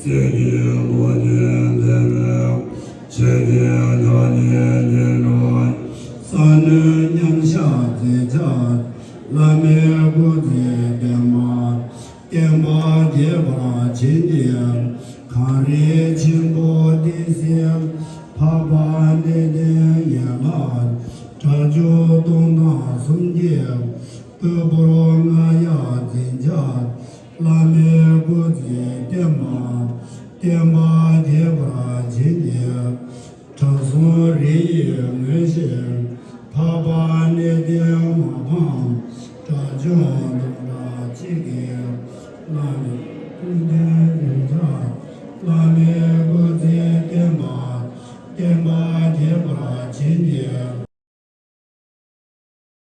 སྲས་ཀྱི་རྡོ་རྗེ་འདེབས་པའི་ཆེ་ཆེ་ཕྱག་རྒྱའི་རྒྱན་དྲུག་ས་གནོན་མཉམ་བཞག་མཛད་བྱ། བླ་མའི་སྐུ་ཚེ་བརྟན་པ། བསྟན་པ་རྒྱས་པར་བྱིན་གྱིས། གངས་རི་ཆེན་པོ་ཏི་སེའི། འཕགས་པ་གནས་བརྟན་ཡན་ལག་དགྲ་བཅོམ་སྟོང་དང་གསུམ་གྱི། དབུ་བོར་རྔ་ཡབ་འཛིན་ཀྱང་། བླ་མའི་སྐུ་ཚེ་བརྟན་པ། བསྟན་པ་རྒྱས་པར་བྱིན་གྱིས། དྲང་སྲོང་རི་ཡི་ངོས་བཞིར། འཕགས་པ་གནས་བརྟན་མ་ཕམ། དགྲ་བཅོམ་སྟོང་ཕྲག་གཅིག་གིས། བླ་མའི་སྐུ་ཚེ།